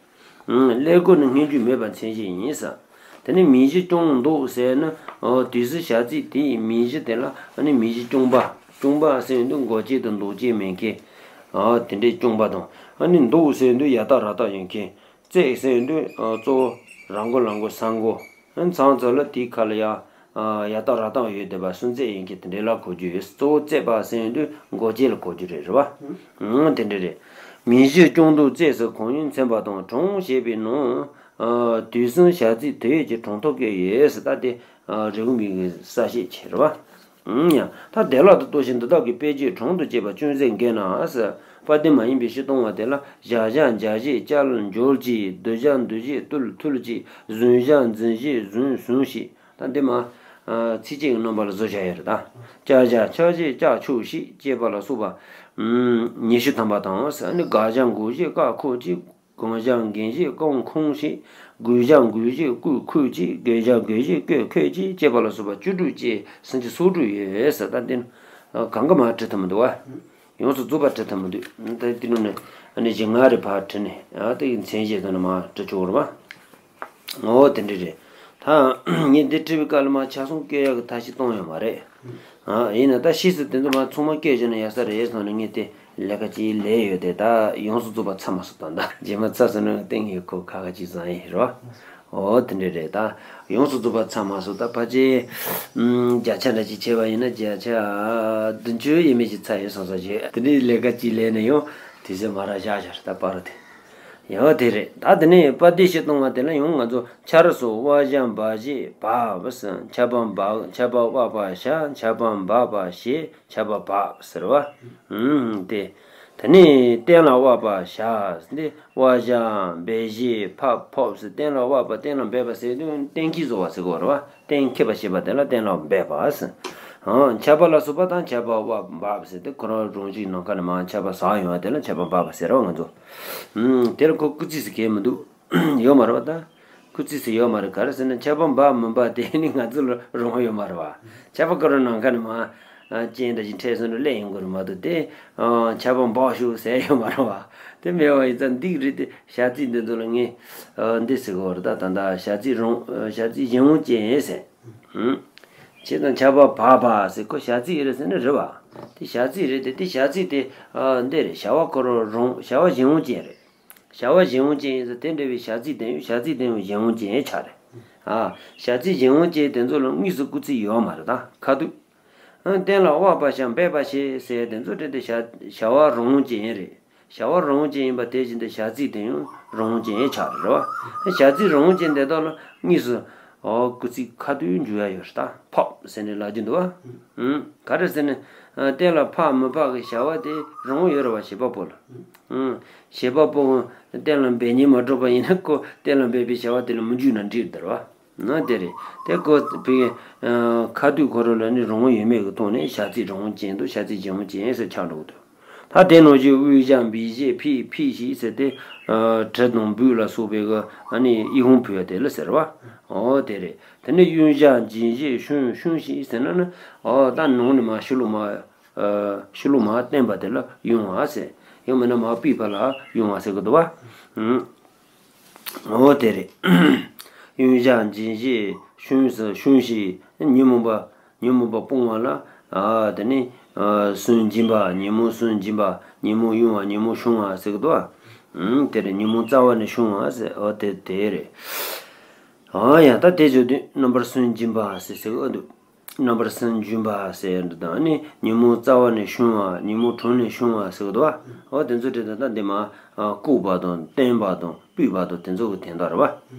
ཨང་། ཀླད་ཀོར་ནི་སྔོན་འཇུག་མེད་པ་མཚན་བྱེད་ཡིན་ས། དེ་ནས་མིང་གཞི་སྐྱོང་འདོགས་ཟེར་ན། འོ་དུས་སུ་བྱ་ཚིག་དེའི་མིང་གཞི་དེ་ལ་ཨ་ནི་མིང་གཞི་སྐྱོང་པ། སྐྱོང་པ་ཟེར་དུས་འགོག་བྱེད་དང་འདོགས་བྱེད་མེད་མཁན། འོ་དེ་འདྲའི་སྐྱོང་པ་དང་། ཨ་ནི་འདོགས་ཟེར་དུས་ཡ་བཏགས་ར་བཏགས་ཡིན་མཁན། བརྩེགས་ཟེར་དུས་གཙོ་བོ་ར་མགོ་ལ་མགོ་ས་མགོ། མཚམས་ཚོ་ལ་དེའི་ཁ་ལ་ཡ། ཡ་བཏགས་ར་བཏགས་ཡོད་བསྡད་པ་སུམ་བརྩེགས་ཡིན་མཁན་དེ་འདྲའི་ལ་གོ་རྒྱུ་ཡོད། གཙོ་བོ་བརྩེགས་པ་ཟེར་དུས་འགོག་བྱེད་ལ་གོ་རྒྱུ་རེད། རེད་བ། ཨང་། དེ་འདྲ་རེད། མིང་གཞི་སྐྱོང་འདོགས་བརྩེགས་སུ་གང་ཡོད་མཚོན་པ་དང་གྲངས་བཤད་པའི་ནང་། དུས་གསུམ་བྱ་ཚིག་དོ་ཡོད་ཀྱི་གྲངས་ཐོ་བཀོད་ཡོད་ཟེར། ད་དེ་རེའུ་མིག་གི་གསལ་བཤད་བྱས། རེད་བ། ཡང་། ད་བདེ་བླག་ཏུ་ལྟོས་ཤིག་འདི་དག་གི་དཔེ་བརྗོད་གྲངས་དུ་བཅད་པ་ཅུང་ཟད་འགལ་ན་ཟེར། དཔལ་ལྡན་མ་ཡིན་པའི་ཕྱི་གཏོང་བ་དེ་ལ་བཞག་བཞག་བཞག་བཞེས་བཅའ་ལ་འཇོལ་ཅིག་སྡོད་བཞག་སྡོད་བཞེས་བཏུལ་བཏུལ་ཅིག་བཟུང་བཞག་འཛིན་བཞེས་བཟུང་བཟུང་ཞིག་ད་འདི་མ། ཚིགས་བཅད་ཀྱི་རྣམ་པ་ལ་བཟོ་བྱ་ཡ་རེད་ད། བཅའ་བཞག་བཅའ་བཞེས་བཅའ་ཆོག་ཞིག་ཅེས་པ་ལ་སོགས་པ། ཉི་ཤུ་ཐམ་པ་དང་ཟེར་ནི། དགག་བཞག་འགོག་བཞེས་བཀག་འཁོད་ཅིག་གང་བཞག་འགེངས་བཞེས་བཀང་འཁོངས་ཤིག་བགོས་བཞག་འགོད་བཞེས་བཀོད་འཁོད་ཅིག་བགོས་བཞག་བགོད་བཞེས་བཀོད་འཁོད་ཅིག་ཅེས་པ་ལ་སོགས་པ་བཅུ་དྲུག་བཅས་སུམ་ཅུ་སོ་དྲུག་ཡོད་ཟེར། ད་འདི་ནི་གང་ག་མ་བྲི་ཐུབ་མི་འདུག་བ། ཡོངས་སུ་རྫོགས་པ་བྲི་ཐུབ་མི་འདུག་ད་འདི་ནང་ནས་ཨ་ནི་བཞི་ལྔ་རེ་ཕར་བྲིས་ནས། ཨ། དེ་གི་མཚན་བཤད་དང་ནི་མ་བྲི་ཆོག་རེད་བ། འོ་དེ་འདྲ་རེད། ད་ངས་འདི་བྲིས་པའི་སྐབས་ལ་མ་ཆ་ཚང་བཀོད་ཡག་གི་ཐབས་ཤེས་གཏོང་ཡོད་མ་རེད། ཨ། ཡིན་ན་ད་ཕྱིས་སུ་དེ་ཚོ་མ་ཚང་མ་བཀོད་བཞག་ན་ཡག་ས་རེད་བསམ་ནས་ངས་དེ་ལས་ཀ་ཅིག་ལས་ཡོད་དེ། ད་ཡོངས་སུ་རྫོགས་པ་ཚར་མ་སོང་། ད་ད་རྗེས་མ་ཚར་སོང་ན་ཏིང་ངེ་འཁོར་ཁ་ཁ་ཅིག་བཟང་ཡིན་རོ། འོ་དེ་འདྲ་རེད། ད་ཡོངས་སུ་རྫོགས་པ་ཚར་མ་སོང་། ད་ཕལ་ཆེར་ཨམ། བརྒྱ་ཆ་འདྲ་ཅིག་བྱས་པ་ཡིན་ན་བརྒྱ་ཆ་བདུན་ཅུ་ཡས་མས་ཅིག་ཚར་ཡོད་བསམ་བསམ་བྱས། དེ་འདྲའི་ལས་ཀ་ཅིག་ལས་ནས་ཡང་དུས་ཚོད་མ་རག་བཞག་བཞག་རེད། ད་པར་དེ། ཡང་དེ་རེད། ད་དེ་ནས་པ་དེ་ཕྱི་གཏོང་བ་དེ་ལ་ཡང་ང་ཚོ་ཆར་སོགས་དབའ་ཞབས་འབའ་ཞབས་འབབ་ཟེར། ཆར་པ་འབབ། ཆར་པ་དབའ་པ་ཞབས། ཆར་པ་འབབ་པ་ཞེས་ཆར་པ་འབབ་ཟེར་བ། ཨུམ། དེ། དེ་ནས་སྟན་ལ་དབའ་པ་ཞབས། འདི་དབའ་ཞབས་འབད་ཞབས་འབབ་འབོབ་ཟེར། སྟན་ལ་དབའ་པ་སྟན་ལ་འབད་པ་ཟེར་དུས་གཏན་འཁེལ་བཟོ་བ་ཟེར་གོ་རེད་བ། གཏན་འཁེལ་བ་ཞེས་པ་དེ་ལ་སྟན་ལ་འབད་པ་ཟེར། ཨང་། ཆར་པ་ལ་སོགས་པ་དང་ཆར་པ་དབའ་འབབ་ཟེར་ཏེ་ཁོ་རང་རང་བཞིན་ནམ་མཁའ་ནས་མར་ཆར་པ་ཟག་ཡོང་བ་དེ་ལ་ཆར་པ་འབབ་པ་ཟེར་བ་ང་ཚོ། ཨུམ། དེ་ལ་ཁོ་སྐུལ་ཚིག་ཟེར་མཁན་མི་འདུག་ཡོད་མ་རེད་བ། ད་སྐུལ་ཚིག་ཟེར་ཡོད་མ་རེད། ག་རེ་ཟེར་ན་ཆར་པ་འབབ་མི་འབབ་དེ་ནི་ང་ཚོ་ལ་རུང་བ་ཡོད་མ་རེད་བ། ཆར་པ་ཁོ་རང་ནམ་མཁའ་ནས་མར་ཨ། རྐྱེན་འདྲ་ཞིག་འཕྲད་སོང་ན་སླེབས་ཡོང་གི་རེད་མ་གཏོགས་དེ། ཨ། ཆར་པ་འབབ་ཤོག་ཟེར་ཡོད་མ་རེད་བ། དེ་མེད་པ་ཡིན་ཙང་འདི་རེད་དེ། བྱ་ཚིག་འདི་ཚོ་ལ་ངས། ཨ། འདི་ཟེར་གོ་རེད། ད་ད་ད་བྱ་ཚིག་རུང་། ཨ། བྱ་ཚིག་གཞན་དབང་ཅན་ཟེར། ཨུམ། བྱས་ཙང་ཆར་པ་འབབ་པ་ཟེར་ཁོ་བྱ་ཚིག་རེད་ཟེར་ན་རེད་བ། དེ་བྱ་ཚིག་རེད་དེ། དེ་བྱ་ཚིག་དེ། ཨ། འདི་རེད། བྱ་བ་ཁོ་རང་རུང་། བྱ་བ་གཞན་དབང་ཅན་རེད། བྱ་བ་གཞན་དབང་ཅན་ཡིན་ཙང་དེ་འདྲ་བའི་བྱ་ཚིག་དེ་ཡང་བྱ་ཚིག་དེ་ཡང་གཞན་དབང་ཅན་ཆགས་རེད། ཨ། བྱ་ཚིག་གཞན་དབང་ཅན་དེ་ཚོ་ལ་དངོས་སུ་སྐུལ་ཚིག་ཡོད་མ་རེད། ད་ཁ་ཐུག་ཨ། སྟན་ལ་དབའ་པ་ཞབས་འབད་པ་ཞེས་ཟེར་དེ་ཚོ་དེ་དེ་བྱ། བྱ་བ་རང་དབང་ཅན་རེད། བྱ་བ་རང་དབང་ཅན་ཡིན་པ་དེ་བཞིན་དུ་བྱ་ཚིག་དེ་ཡང་རང་དབང་ཅན་ཆགས་རེད་བ། བྱ་ཚིག་རང་དབང་ཅན་དེ་དག་ལ་དངོས་སུ། ཨོ། སྐུལ་ཚིག་ཁ་ཐུག་འཇུག་ཡ་ཡོད་རེད། ད་འབབ་ཟེར་ནས་ལབ་ཀྱི་འདུག་བ། ཨུམ། ག་རེ་ཟེར་ན། ཨ། སྟན་ལ་འབབ་མི་འབབ་གི་བྱ་བ་དེ་རང་དབང་ཡོད་རེད་བ། བྱེད་པ་པོ་ལ། ཨུམ། བྱེད་པ་པོ་སྟན་ལ་འབད་སྙིང་མ་བྲོ་བ་ཡིན་ན་ཁོ་སྟན་ལ་འབད་པའི་བྱ་བ་དེ་ལ་མི་འཇུག་ན་འགྲིག་འདུག་བ། ན་དེ་རེད། དེ་ཁོ་བའི། ཨ། ཁ་ཐུག་ཁོ་རང་ལ་ནི་རང་དབང་ཡོད་མེད་ཀྱི་ཐོག་ནས་བྱ་ཚིག་རང་དབང་ཅན་དང་བྱ་ཚིག་གཞན་དབང་ཅན་ཟེར་ཆགས་འགྲོ་གི་འདུག་ད་དེ་ནང་བཞིན་དབུས་ཞབས་འབུས་ཞབས་ཕུད་ཕུད་ཞིག་ཟེར་ཏེ། ཨ། གྲི་དང་འབོད་ལ་སོགས་པའི་གི་ཨ་ནི་ཡིད་དབང་འབོད་ཡ་དེ་ལ་ཟེར་བ། ཨོ་དེ་རེད། དེ་ནས་གཡོན་ཞབས་འབྱིན་ཞབས་ཞོན་ཞོན་ཞིག་ཟེར་ན་ནི། ཨོ་ད་ནང་ནས་མར་ཕྱི་ལོགས་མར། ཨ། ཕྱི་ལོགས་མར་བསྟན་པ་དེ་ལ་གཡོན་པ་ཟེར། ཡང་མིན་ན་མར་ཕུད་པ་ལ་གཡོན་པ་ཟེར་གི་འདུག་བ། ཨུམ། འོ་དེ་རེད། གཡོན་ཞབས་འབྱིན་ཞབས་ཞོན་ཟེར། ཞོན་ཞིག་ཉོན་མོངས་པ། ཉོན་མོངས་པ་སྤོང་བ་ལ། ཨ། དེ་ནས། ཨ། སུན་འབྱིན་པ། ཉོན་མོངས་སུན་འབྱིན་པ། ཉོན་མོངས་གཡེང་བ། ཉོན་མོངས་ཕྱུང་བ་ཟེར་གི་འདུག་བ། ཨུམ། དེ་རེད། ཉོན་མོངས་རྩ་བ་ནས་ཕྱུང་བ་ཟེར། འོ་དེ་དེ་རེད། ཨ། ཡང་ད་དེ་བརྗོད་དུས་རྣམ་པར་སུན་འབྱིན་པ་ཟེར་ཟེར་གི་འདུག་རྣམ་པར་སུན་འབྱིན་པ་ཟེར་འདི་དང་ནི་ཉོན་མོངས་རྩ་བ་ནས་ཕྱུང་བ། ཉོན་མོངས་དྲུང་ནས་ཕྱུང་བ་ཟེར་གི་འདུག་བ། འོ་དེ་ཚོ་དེ་དང་ད་འདི་མ། ཨ། བཀུག་པ་དང་བསྟན་པ་དང་ཕུད་པ་དང་དེ་ཚོ་གི་དོན་དག་རེད་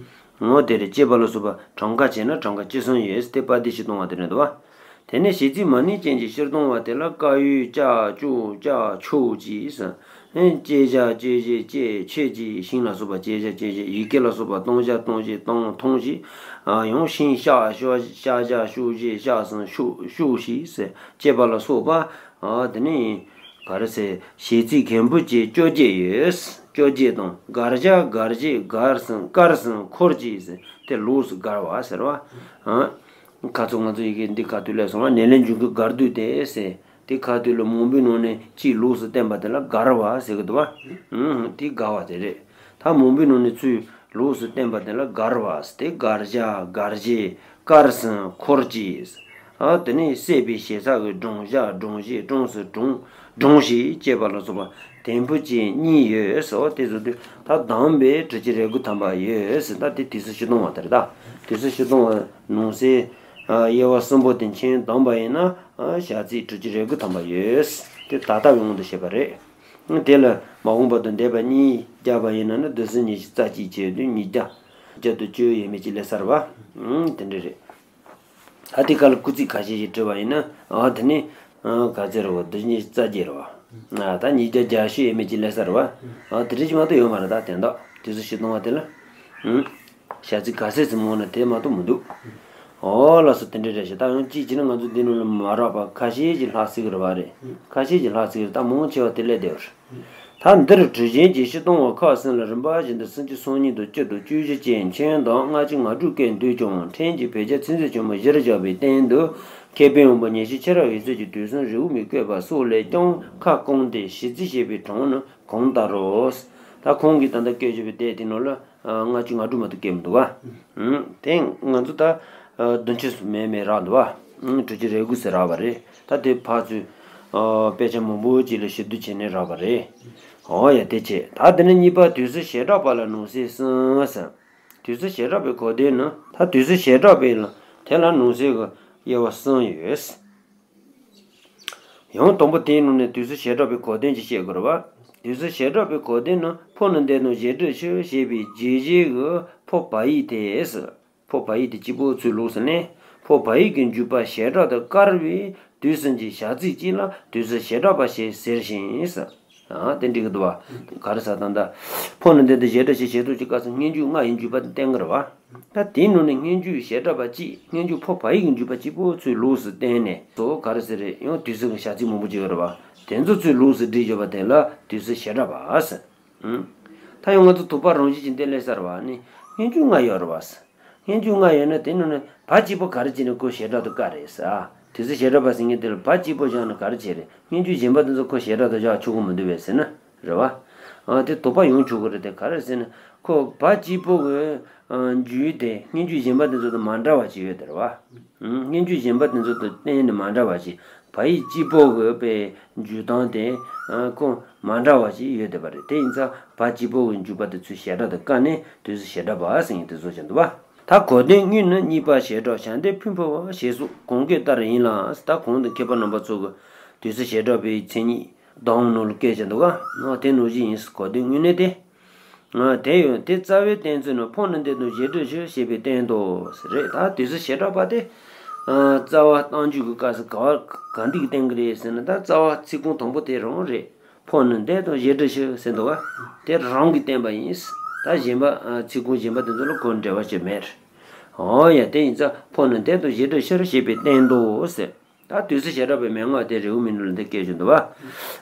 བ། འོ་དེ་རེད། ཅེས་པ་ལ་སོགས་པ་གྲངས་ཀ་བྱས་ན་གྲངས་ཀ་ཅི་གསུང་ཡོད་དེ་པ་དེ་ཕྱི་གཏོང་བ་དེ་རེད་འདུག་བ། དེ་ནས་གཞས་ཚིག་མ་ནིང་ཅན་གྱི་ཕྱིར་ལྡང་བ་དེ་ལ་ཀ་ཡོད་ཀྱ་ཀྱོ་ཀྱ་ཁྱོ་ཀྱི་ཟེར། ཨེ་ཀྱེ་ཞ་ཀྱེ་ཞེ་ཀྱེ་ཁྱེད་ཀྱི་ཤིང་ལ་སོགས་པ་ཀྱེ་ཞ་ཀྱེ་ཞེ་ཡི་གེ་ལ་སོགས་པ་སྟོང་ཞ་སྟོང་ཞེ་སྟོང་མཐོང་ཞེ། ཨ་ཡང་ཤིང་ཤ་ཤོ་ཤ་ཞ་ཤོ་ཞེ་ཤ་སང་ཤོ་ཤོ་ཞེ་ཟེར་ཅེས་པ་ལ་སོགས་པ། ཨ་དེ་ནས་ག་རེ་ཟེར། གཞས་ཚིག་མཁན་པོ་ཀྱེ་བཅོ་བརྒྱད་ཡོད། བཅོ་བརྒྱད་དང་གར་ཞ་གར་ཞེ་གར་སང་གར་སང་འཁོར་ཀྱི་ཟེར་དེ་ལོགས་སུ་གར་བ་ཟེར་བ། ཨ། ཁ་ཚོ་ང་ཚོ་ཡི་གེ་འདི་ཁ་ཐུག་ལས་སོང་བ་ནས་ལན་འཇུག་གི་གར་སྡུད་དེ་ཟེར། དེ་ཁ་ཐུག་ལ་མང་པོའི་ནང་ནས་གཅིག་ལོགས་སུ་བསྟན་པ་དེ་ལ་གར་བ་ཟེར་གི་འདུག་བ། ཨུམ། དེ་གར་བ་དེ་རེད། ད་མང་པོའི་ནང་ནས་ཚུར་ལོགས་སུ་བསྟན་པ་དེ་ལ་གར་བ་ཟེར་ཏེ་གར་ཞ་གར་ཞེ་གར་སང་འཁོར་ཀྱི། ཨ་དེ་ནས་བསད་པའི་ཞེ་ས་གི་བྲང་ཞ་བྲང་ཞེ་བྲང་སང་བྲང་བྲང་ཞེ་ཅེས་པ་ལ་སོགས་པ་དེམ་བུ་ཅན་གཉིས་ཡོད་ཟེར་བ་དེ་ཚོ་དུས་ད་གདམས་པའི་དྲུག་ཅུ་རེ་དགུ་ཐམ་པ་ཡོད་ཟེར། ད་དེ་དུས་སུ་ཕྱི་ལྡང་བ་དེ་རེད། ད་དུས་སུ་ཕྱི་ལྡང་བ་ནང་གསེས། ཨ་དབྱེ་བ་གསུམ་པོ་དེ་མཆན་བསྡམས་པ་ཡིན་ན། ཨ་བྱ་ཚིག་དྲུག་ཅུ་རེ་དགུ་ཐམ་པ་ཡོད། དེ་ད་ལྟ་བའི་དབང་དུ་བྱས་པ་རེད། དེ་ལ་མ་འོངས་པ་དང་འདས་པ་གཉིས་བརྒྱབ་པ་ཡིན་ན་ནི་བསྡུས་ཚིག་ཉི་ཤུ་རྩ་གཅིག་བྱས་དུས་ཉིས་བརྒྱ་བརྒྱ་དང་བཅུ་ཡས་མས་ཀྱི་ལས་སར་བ། ཨང་དེ་འདྲ་རེད། ཨ་དེ་ག་ལ་སྐུལ་ཚིག་ཁ་ཤས་ཤིག་བྲིས་པ་ཡིན་ན། ཨ་དེ་ནི་ཨ་ག་ཚོད་རེད་བ། བསྡུས་ཚིག་ཉི་ཤུ་རྩ་བརྒྱད་རེད་བ། ཨ་ད་ཉིས་བརྒྱ་བརྒྱད་ཅུ་ཡས་མས་ཀྱི་ལས་སར་བ། ཨ་དེ་འདྲ་ཅིག་མ་གཏོགས་ཡོད་མ་རེད། ད་དེ་འདྲ་དུས་སུ་ཕྱི་ལྡང་བ་དེ་ལ། ཨང་། བྱ་ཚིག་ག་ཚད་ཙམ་འོང་ན་དེ་མ་གཏོགས་མི་འདུག་ཨོ་ལགས་སོ། དེ་འདྲ་རེད་ཤག་ད་ཡང་གཅིག་བྱས་ན་ང་ཚོ་འདི་ནང་ལ་མ་རག་པ་ཁ་ཤས་ཀྱིས་ལྷག་སྲིད་ཀྱི་རེད་བ། རེད། ཁ་ཤས་ཀྱིས་ལྷག་སྲིད་ཀྱི་རེད། ད་མང་ཆེ་བ་དེ་སླེབས་བསྡད་ཡོད་རེད། ད་འདིར་གྲུ་གཞོན་གྱི་ཕྱིར་ལྡང་བ་ཁག་གསུམ་ལ་རིམ་པ་བཞིན་དུ་སུམ་ཅུ་སོ་གཉིས་དང་བཅུ་དང་བཅུ་བཞི་བཅས་མཆན་དང་སྔ་ཕྱི་ང་དྲུག་བཀོད་འདུག་ཀྱང་ཕྲན་གྱིས་བོད་རྒྱ་ཚིག་མཛོད་ཆེན་མོར་གཞིར་བཞག་པའི་སྟེང་དུ། མཁས་པའི་དབང་པོ་ཉེར་ཞིབ་ཆེ་རབ་འོད་ཟེར་གྱིས་དུས་གསུམ་རེའུ་མིག་བཀོད་པ་སོགས་ལས་ཀྱང་ཁ་སྐོང་སྟེ་གཞས་ཚིག་ཞེས་པའི་གྲངས་ནི་གང་ལྟར་རོ། ད་ཁོང་གིས་ད་ལྟ་བཀོད་བཞག་པའི་དེབ་དེ་ནང་ལ། ཨ་ལྔ་བཅུ་ང་དྲུག་མ་གཏོགས་བཀོད་མི་འདུག་བ། ཨང་། དེ་ང་ཚོ་ད་ཨ་བདུན་ཅུ་མེད་མེད་རག་འདུག་བ། ཨང་། དྲུག་ཅུ་རེ་དགུ་ཟེར་རག་པ་རེད། ད་དེ་ཕར་ཚུར་ཨ་དཔེ་ཆ་མང་པོ་ཅིག་ལ་ཞིབ་བསྡུར་བྱས་ནས་རག་པ་རེད། འོ་ཡ་དེ་བྱས། ད་དེ་ནས་གཉིས་པ་དུས་སུ་བྱེ་བྲག་པ་ལ་ནང་གསེས་གསུམ་ཟེར། དུས་སུ་བྱེ་བྲག་པའི་གོ་དོན་ནི། ད་དུས་སུ་བྱེ་བྲག་པའི་ལ་དེ་ལ་ནང་གསེས་ཀྱི་དབྱེ་བ་གསུམ་ཡོད། ཡང་དང་པོ་དེའི་ནང་ནས་དུས་སུ་བྱེ་བྲག་པའི་གོ་དོན་གྱི་བཤད་དགོས་རེད་བ། དུས་སུ་བྱེ་བྲག་པའི་གོ་དོན་ནི་ཕོ་ནི་འདས་དང་གཞན་འདྲ་ཕྱིར་ཞེས་པའི་རྗེས་བྱེད་ཀྱི་ཕོ་བ་ཡིག་དེ། ཕོ་བ་ཡིག་དེ་གཅིག་པོ་ཚུར་ལོགས་སུ་ལེན། ཕོ་བ་ཡིག་གི་འཇུག་པ་བྱེ་བྲག་ཏུ་བཀར་བའི་དུས་གསུམ་གྱི་བྱ་ཚིག་གཅིག་ལ་དུས་སུ་བྱེ་བྲག་པ་ཞེས་ཟེར་ཞིང་ཟེར། ཨ་དེ་འགྲིག་གི་འདུག་བ། ག་རེ་ཟེར་ད་ལྟ། ཕོ་ནི་འདས་དང་གཞན་འདྲ་ཕྱིར་ཞེས་ཐོགས་ཀྱི་སྐབས་སུ་སྔོན་འཇུག་ལྔ་ཡི་འཇུག་པ་དེ་བསྟན་གི་རེད་བ། ད་དེའི་ནང་ནས་སྔོན་འཇུག་བྱེ་བྲག་པ་གཅིག་སྔོན་འཇུག་ཕོ་བ་ཡིག་གི་འཇུག་པ་གཅིག་པོ་ཚུར་ལོགས་སུ་བསྟན་ནས་གཙོ་བོ་ག་རེ་ཟེར་རེད། ཡང་དུས་གསུམ་གྱི་བྱ་ཚིག་མང་པོ་ཅིག་ཡོད་རེད་བ། དེ་ཚོ་ཚུར་ལོགས་སུ་བསྒྲིགས་ཡོད་པ་དེ་ལ་དུས་གསུམ་བྱེ་བྲག་པ་ཟེར། ཨང་། ད་ཡང་ང་ཚོ་དོགས་པ་རང་བཞིན་གྱིས་འདི་སླེབས་ས་རེད་བ། ནི་སྔོན་འཇུག་ལྔ་ཡོད་རེད་བ་ཟེར། སྔོན་འཇུག་ལྔ་ཡོད་ན་དེ་ནང་ནས་བ་གཅིག་པོ་ག་རེ་བྱས་ནས་ཁོ་བྱེ་བྲག་ཏུ་བཀར་རེད་ཟེར། དུས་གསུམ་བྱེ་བྲག་པ་ཟེར་མཁན་དེ་ལ་བ་གཅིག་པོ་བཞག་ན་ག་རེ་བྱས་རེད། སྔོན་འཇུག་གཞན་པ་དེ་ཚོ་ཁོ་བྱེ་བྲག་ཏུ་བཞག་ཆོག་གི་མི་འདུག་པས་ཟེར་ན། རེད་བ། ཨ་དེ་དོགས་པ་ཡོང་ཆོག་གི་རེད། དེ་ག་རེ་ཟེར་ན་ཁོ་བ་གཅིག་པོ་གི་ཨ་འཇུག་དེ་སྔོན་འཇུག་གཞན་པ་དེ་ཚོ་དང་མ་འདྲ་བ་ཅིག་ཡོད་དེ་རེད་བ། ཨང་། སྔོན་འཇུག་གཞན་པ་དེ་ཚོ་དང་གཏན་ནས་མ་འདྲ་བ་ཅིག་བ་ཡིག་གཅིག་པོ་གི་པའི་འཇུག་སྟངས་དེ་ཨ་ཁོ་མ་འདྲ་བ་ཅིག་ཡོད་བསྡད་པ་རེད། དེ་ཡིན་ཙང་བ་གཅིག་པོ་གི་འཇུག་པ་དེ་ཚུར་བྱེ་བྲག་ཏུ་བཀར་ནས་དུས་གསུམ་བྱེ་བྲག་པ་ཟེར་མཁན་དེ་བཟོ་བཞག་འདུག་བ། ད་གོ་དོན་དངོས་ནི་གཉིས་པ་བྱེ་བྲག་བྱ་འདས་ཕུང་པོ་བ་ཞེས་སོགས་གོང་བཀོད་ལྟར་ཡིན་ལ། ད་གོང་དུ་མཁས་པ་རྣམ་པ་ཚོ་གི་དུས་གསུམ་བྱེ་བྲག་པའི་མཚན་ཉིད་གདམས་ངག་ནང་ལ་བཀོད་བཞག་འདུག་ག་ནོ་དེ་ནང་བཞིན་ཡིན། གོ་དོན་དངོས་གནས་དེ། ང་དེ་ཡོད་དེ་རྩ་བའི་གཏན་ཚིགས་ནི་ཕོ་ནི་འདས་དང་གཞན་འདྲ་ཕྱིར་ཞེས་པའི་སྟེང་དུ་རེད། ད་དུས་གསུམ་བྱེ་བྲག་པ་དེ། ཨ་རྩ་བ་རྟགས་འཇུག་གི་སྐབས་སུ་ག་བ་ག་འདི་གི་སྟེང་གི་རེད་ཟེར་ན། ད་རྩ་བ་ཚིག་ཁུངས་དང་པོ་དེ་རང་རེད། ཕོ་ནི་འདས་དང་གཞན་འདྲ་ཕྱིར་ཟེར་འདུག་ག་དེ་རང་གིས་བསྟན་པ་ཡིན། ད་གཞན་པ་ཨ་ཚིག་ཁུངས་གཞན་པ་དེ་ཚོ་ལ་ཁོ་འབྲེལ་བ་ཅིག་མེད། འོ་ཡ་དེ་ཡིན་ཙང་ཕོ་ནི་འདས་དང་གཞན་འདྲ་ཕྱིར་ཞེས་པའི་སྟེང་དུ་ཟེར། ད་དུས་གསུམ་བྱེ་བྲག་པའི་མན་ངག་དེ་རེའུ་མིག་ནང་ལ་འདི་བཀོད་བཞག་འདུག་བ།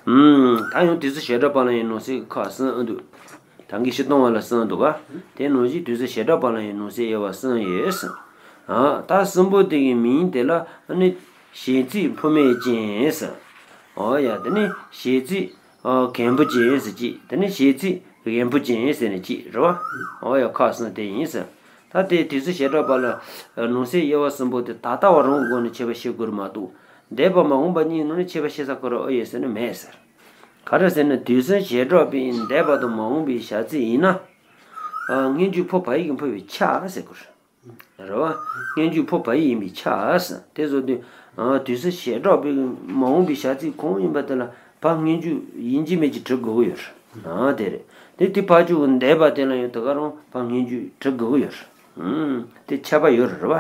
ཨུམ། ད་ཡང་དུས་གསུམ་བྱེ་བྲག་པ་ལ་ཡང་ནང་གསེས་ཁག་གསུམ་འདུག་ད་གིན་ཕྱི་ལྡང་བ་ལ་གསུམ་འདུག་བ། དེ་ནང་བཞིན་དུས་གསུམ་བྱེ་བྲག་པ་ལ་ཡང་ནང་གསེས་དབྱེ་བ་གསུམ་ཡོད་ཟེར། ཨ་ད་གསུམ་པོ་དེ་གི་མིང་དེ་ལ་ནི་གཞས་ཚིག་ཕུ་མེད་ཅན་ཟེར། འོ་ཡ་དེ་ནི་གཞས་ཚིག་ཨ་མཁན་པོ་ཅན་ཟེར་གཅིག་དེ་ནི་གཞས་ཚིག་རྒན་པོ་ཅན་ཟེར་ནས་གཅིག་རེད་བ། འོ་ཡ་ཁག་གསུམ་དེ་ཡིན་ཟེར། ད་དེ་དུས་གསུམ་བྱེ་བྲག་པ་ལ་ནང་གསེས་དབྱེ་བ་གསུམ་པོ་དེ་ད་ལྟ་བ་རང་སྒོ་ནས་ཁྱད་པར་ཕྱེ་དགོས་རེད་མ་གཏོགས། འདས་པ་མ་འོངས་པ་གཉིས་ནང་ནས་ཁྱད་པར་ཕྱེ་ས་ཁོ་རང་ཨེ་ཡོད་ཟེར་ན་མེད་ཟེར། ག་རེ་ཟེར་ན་དུས་གསུམ་བྱེ་བྲག་པའི་འདས་པ་དང་མ་འོངས་པའི་བྱ་ཚིག་ཡིན་ན། ཨ་སྔོན་འཇུག་ཕོ་བ་ཡིག་གིས་འཕོ་བའི་ཆ་ཟེར་དགོས་རེད། རེད་བ། སྔོན་འཇུག་ཕོ་བ་ཡིག་ཡིན་པའི་ཆ་ཟེར། དེ་བཟོ་དུས་ཨ་དུས་གསུམ་བྱེ་བྲག་པའི་མ་འོངས་པའི་བྱ་ཚིག་གང་ཡིན་པ་དེ་ལ་བ་སྔོན་འཇུག་ཡིན་གཅིག་མིན་གཅིག་འབྲི་དགོས་ཀྱི་ཡོད་རེད། ཨ་དེ་རེད། དེ་དེ་ཕར་ཕྱོགས་ཀྱི་འདས་པ་དེ་ལ་ཡང་དེ་ག་རང་བ་སྔོན་འཇུག་འབྲི་དགོས་ཀྱི་ཡོད་རེད། ཨུམ། དེ་ཁྱད་པར་ཡོད་རེད་བ།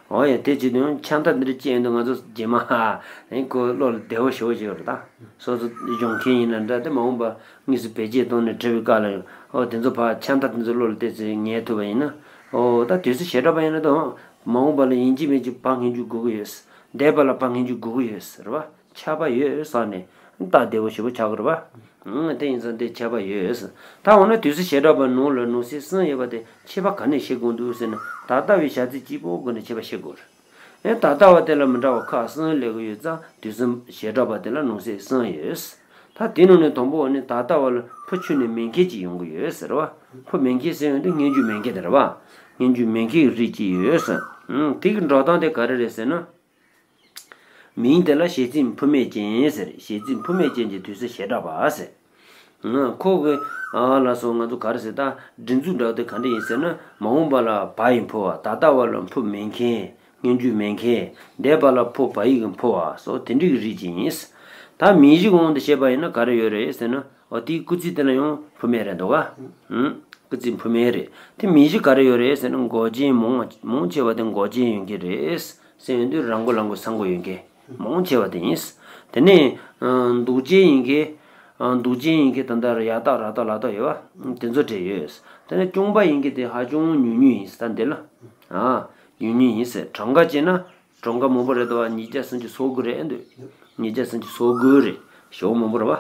འོ་ཡ། དེ་བྱེད་དུས་ཡང་ཆད་མཐའ་འདི་འདྲ་སྐྱེས་ཡོང་དུས་ང་ཚོ་རྗེས་མ་ཨ་ནི་ཁོ་བློ་ལ་བདེ་བོ་ཞེ་པོ་ཅིག་ཡོད་རེད་ད། སོ་སོ་སྦྱོང་མཁན་ཡིན་ན་འདྲ། དེ་མ་འོངས་པ་དངོས་སུ་བེད་སྤྱོད་བཏང་ནས་བྲིས་པའི་སྐབས་ལ་ཡང་འོ་དེ་ཚོ་ཕར་ཆད་མཐའ་དེ་ཚོ་བློ་ལ་གཏད་ཚེ་ངེས་ཐུབ་པ་ཡིན་ན། འོ་ད་དུས་ཚོད་ཞེ་དྲག་པ་ཡིན་ན་ད་མ་འོངས་པ་ལ་ཡིན་གཅིག་མིན་གཅིག་ཕར་ངེས་རྒྱུ་དགོས་ཀྱི་ཡོད། འདས་པ་ལ་ཕར་ངེས་རྒྱུ་དགོས་ཀྱི་ཡོད་རེད་བ། ཆད་པ་ཡོད་བསམ་ནས་སྟབས་བདེ་བོ་ཞེ་པོ་ཆགས་ཀྱི་རེད་བ། ཨང་། དེ་ཡིན་ཙང་དེ་ཆད་པ་ཡོད། ད་འོ་ན་དུས་ཚོད་ཞེ་དྲག་པ་ནང་ལ་ནང་གསེས་གསུམ་ཡོད་པ་དེ་ཁྱད་པར་ག་ནས་ཤེས་དགོས་འདུག་ཟེར་ན། ད་ལྟ་བའི་བྱ་ཚིག་གཅིག་པོའི་སྒོ་ནས་ཁྱད་པར་ཤེས་དགོས་རེད། ཨེ། ད་ལྟ་བ་དེ་ལ་མི་འདྲ་བ་ཁག་གསུམ་སླེབས་ཀྱི་ཡོད་ཙང་དུས་ཚོད་ཞེ་དྲག་པ་དེ་ལ་ནང་གསེས་གསུམ་ཡོད། ད་དེ་ནང་ནས་དང་པོ་ནི་ད་ལྟ་བ་ལ་འཕུར་ཆུ་ནས་མེ་མཁས་ཅིག་ཡོང་གི་ཡོད་ཟེར་བ། འཕུར་མེ་མཁས་ཟེར་ཡོང་དུས་སྙན་རྒྱུད་མེ་མཁས་དེ་རེད་བ། སྙན་རྒྱུད་མེ་མཁས་ཀྱི་རིགས་ཅིག་ཡོད་ཟེར། ཨང་། དེ་གི་འགྲོ་སྟངས་དེ་ག་རེ་རེད་ཟེར་ན། མིང་དེ་ལ་བྱེད་ཚིག་འཕུར་མེ་ཅན་ཟེར། བྱེད་ཚིག་འཕུར་མེ་ཅན་གྱི་དུས་ཚོད་ཞེ་དྲག་པ་ཟེར། ཨང་། ཁོ་གི་ཨ་ལ་སོགས་ང་ཚོ་ག་རེ་ཟེར། ད་སྒྲིག་འཛུགས་འདྲ་བོ་དེ་ག་འདྲ་ཡིན་ཟེར་ན། མ་འོངས་པ་ལ་བ་ཡིས་འཕུར་བ། ད་ལྟ་བ་ལ་འཕུར་མེ་མཁས། སྙན་རྒྱུད་མེ་མཁས། འདས་པ་ལ་འཕུར་བ་ཡིས་འཕུར་བ་སོགས་དེ་འདྲའི་རིགས་ཅིག་ཡིན། ད་མིང་གཞི་དབང་དུ་བྱས་པ་ཡིན་ན་ག་རེ་ཡོད་རེད་ཟེར་ན། འོ་དེའི་སྐུལ་ཚིག་དེ་ལ་ཡང་འཕུར་མེ་རེད་འདུག་ག་ཨང་། སྐུལ་ཚིག་འཕུར་མེ་རེད། དེ་མིང་གཞི་ག་རེ་ཡོད་རེད་ཟེར་ན། འགོག་རྐྱེན་མང་མང་ཆེ་བ་དེ་འགོག་རྐྱེན་ཡོད་མཁན་རེད་ཟེར་ཡོང་དུས་རང་མགོ་ལ་མགོ་ས་མགོ་ཡོད་མཁན་མང་ཆེ་བ་དེ་ཡིན། དེ་ནས་ཨ་འདུག་རྐྱེན་ཡིན་མཁན། ཨ་འདུག་རྐྱེན་ཡིན་མཁན་ད་ལྟ་ཡ་བཏགས་ར་བཏགས་ལ་བཏགས་ཡོད་བ། དེ་ཚོ་བྲིས་ཡོད། དེ་ནས་རྐྱང་པ་ཡིན་མཁན་དེ་ཧ་ཅང་ཉུང་ཉུང་ཡིན་ཟེར། ད་འདི་ལ་ཨ་ཉུང་ཉུང་ཡིན་ཟེར། གྲངས་ཀ་བྱས་ན། གྲངས་ཀ་མང་པོ་རེད་དོ། ཉིས་བརྒྱ་སུམ་ཅུ་སོ་དགུ་རེད་འདུག་ཉིས་བརྒྱ་སུམ་ཅུ་སོ་དགུ་རེད། ཞེ་པོ་མང་པོ་རེད་བ།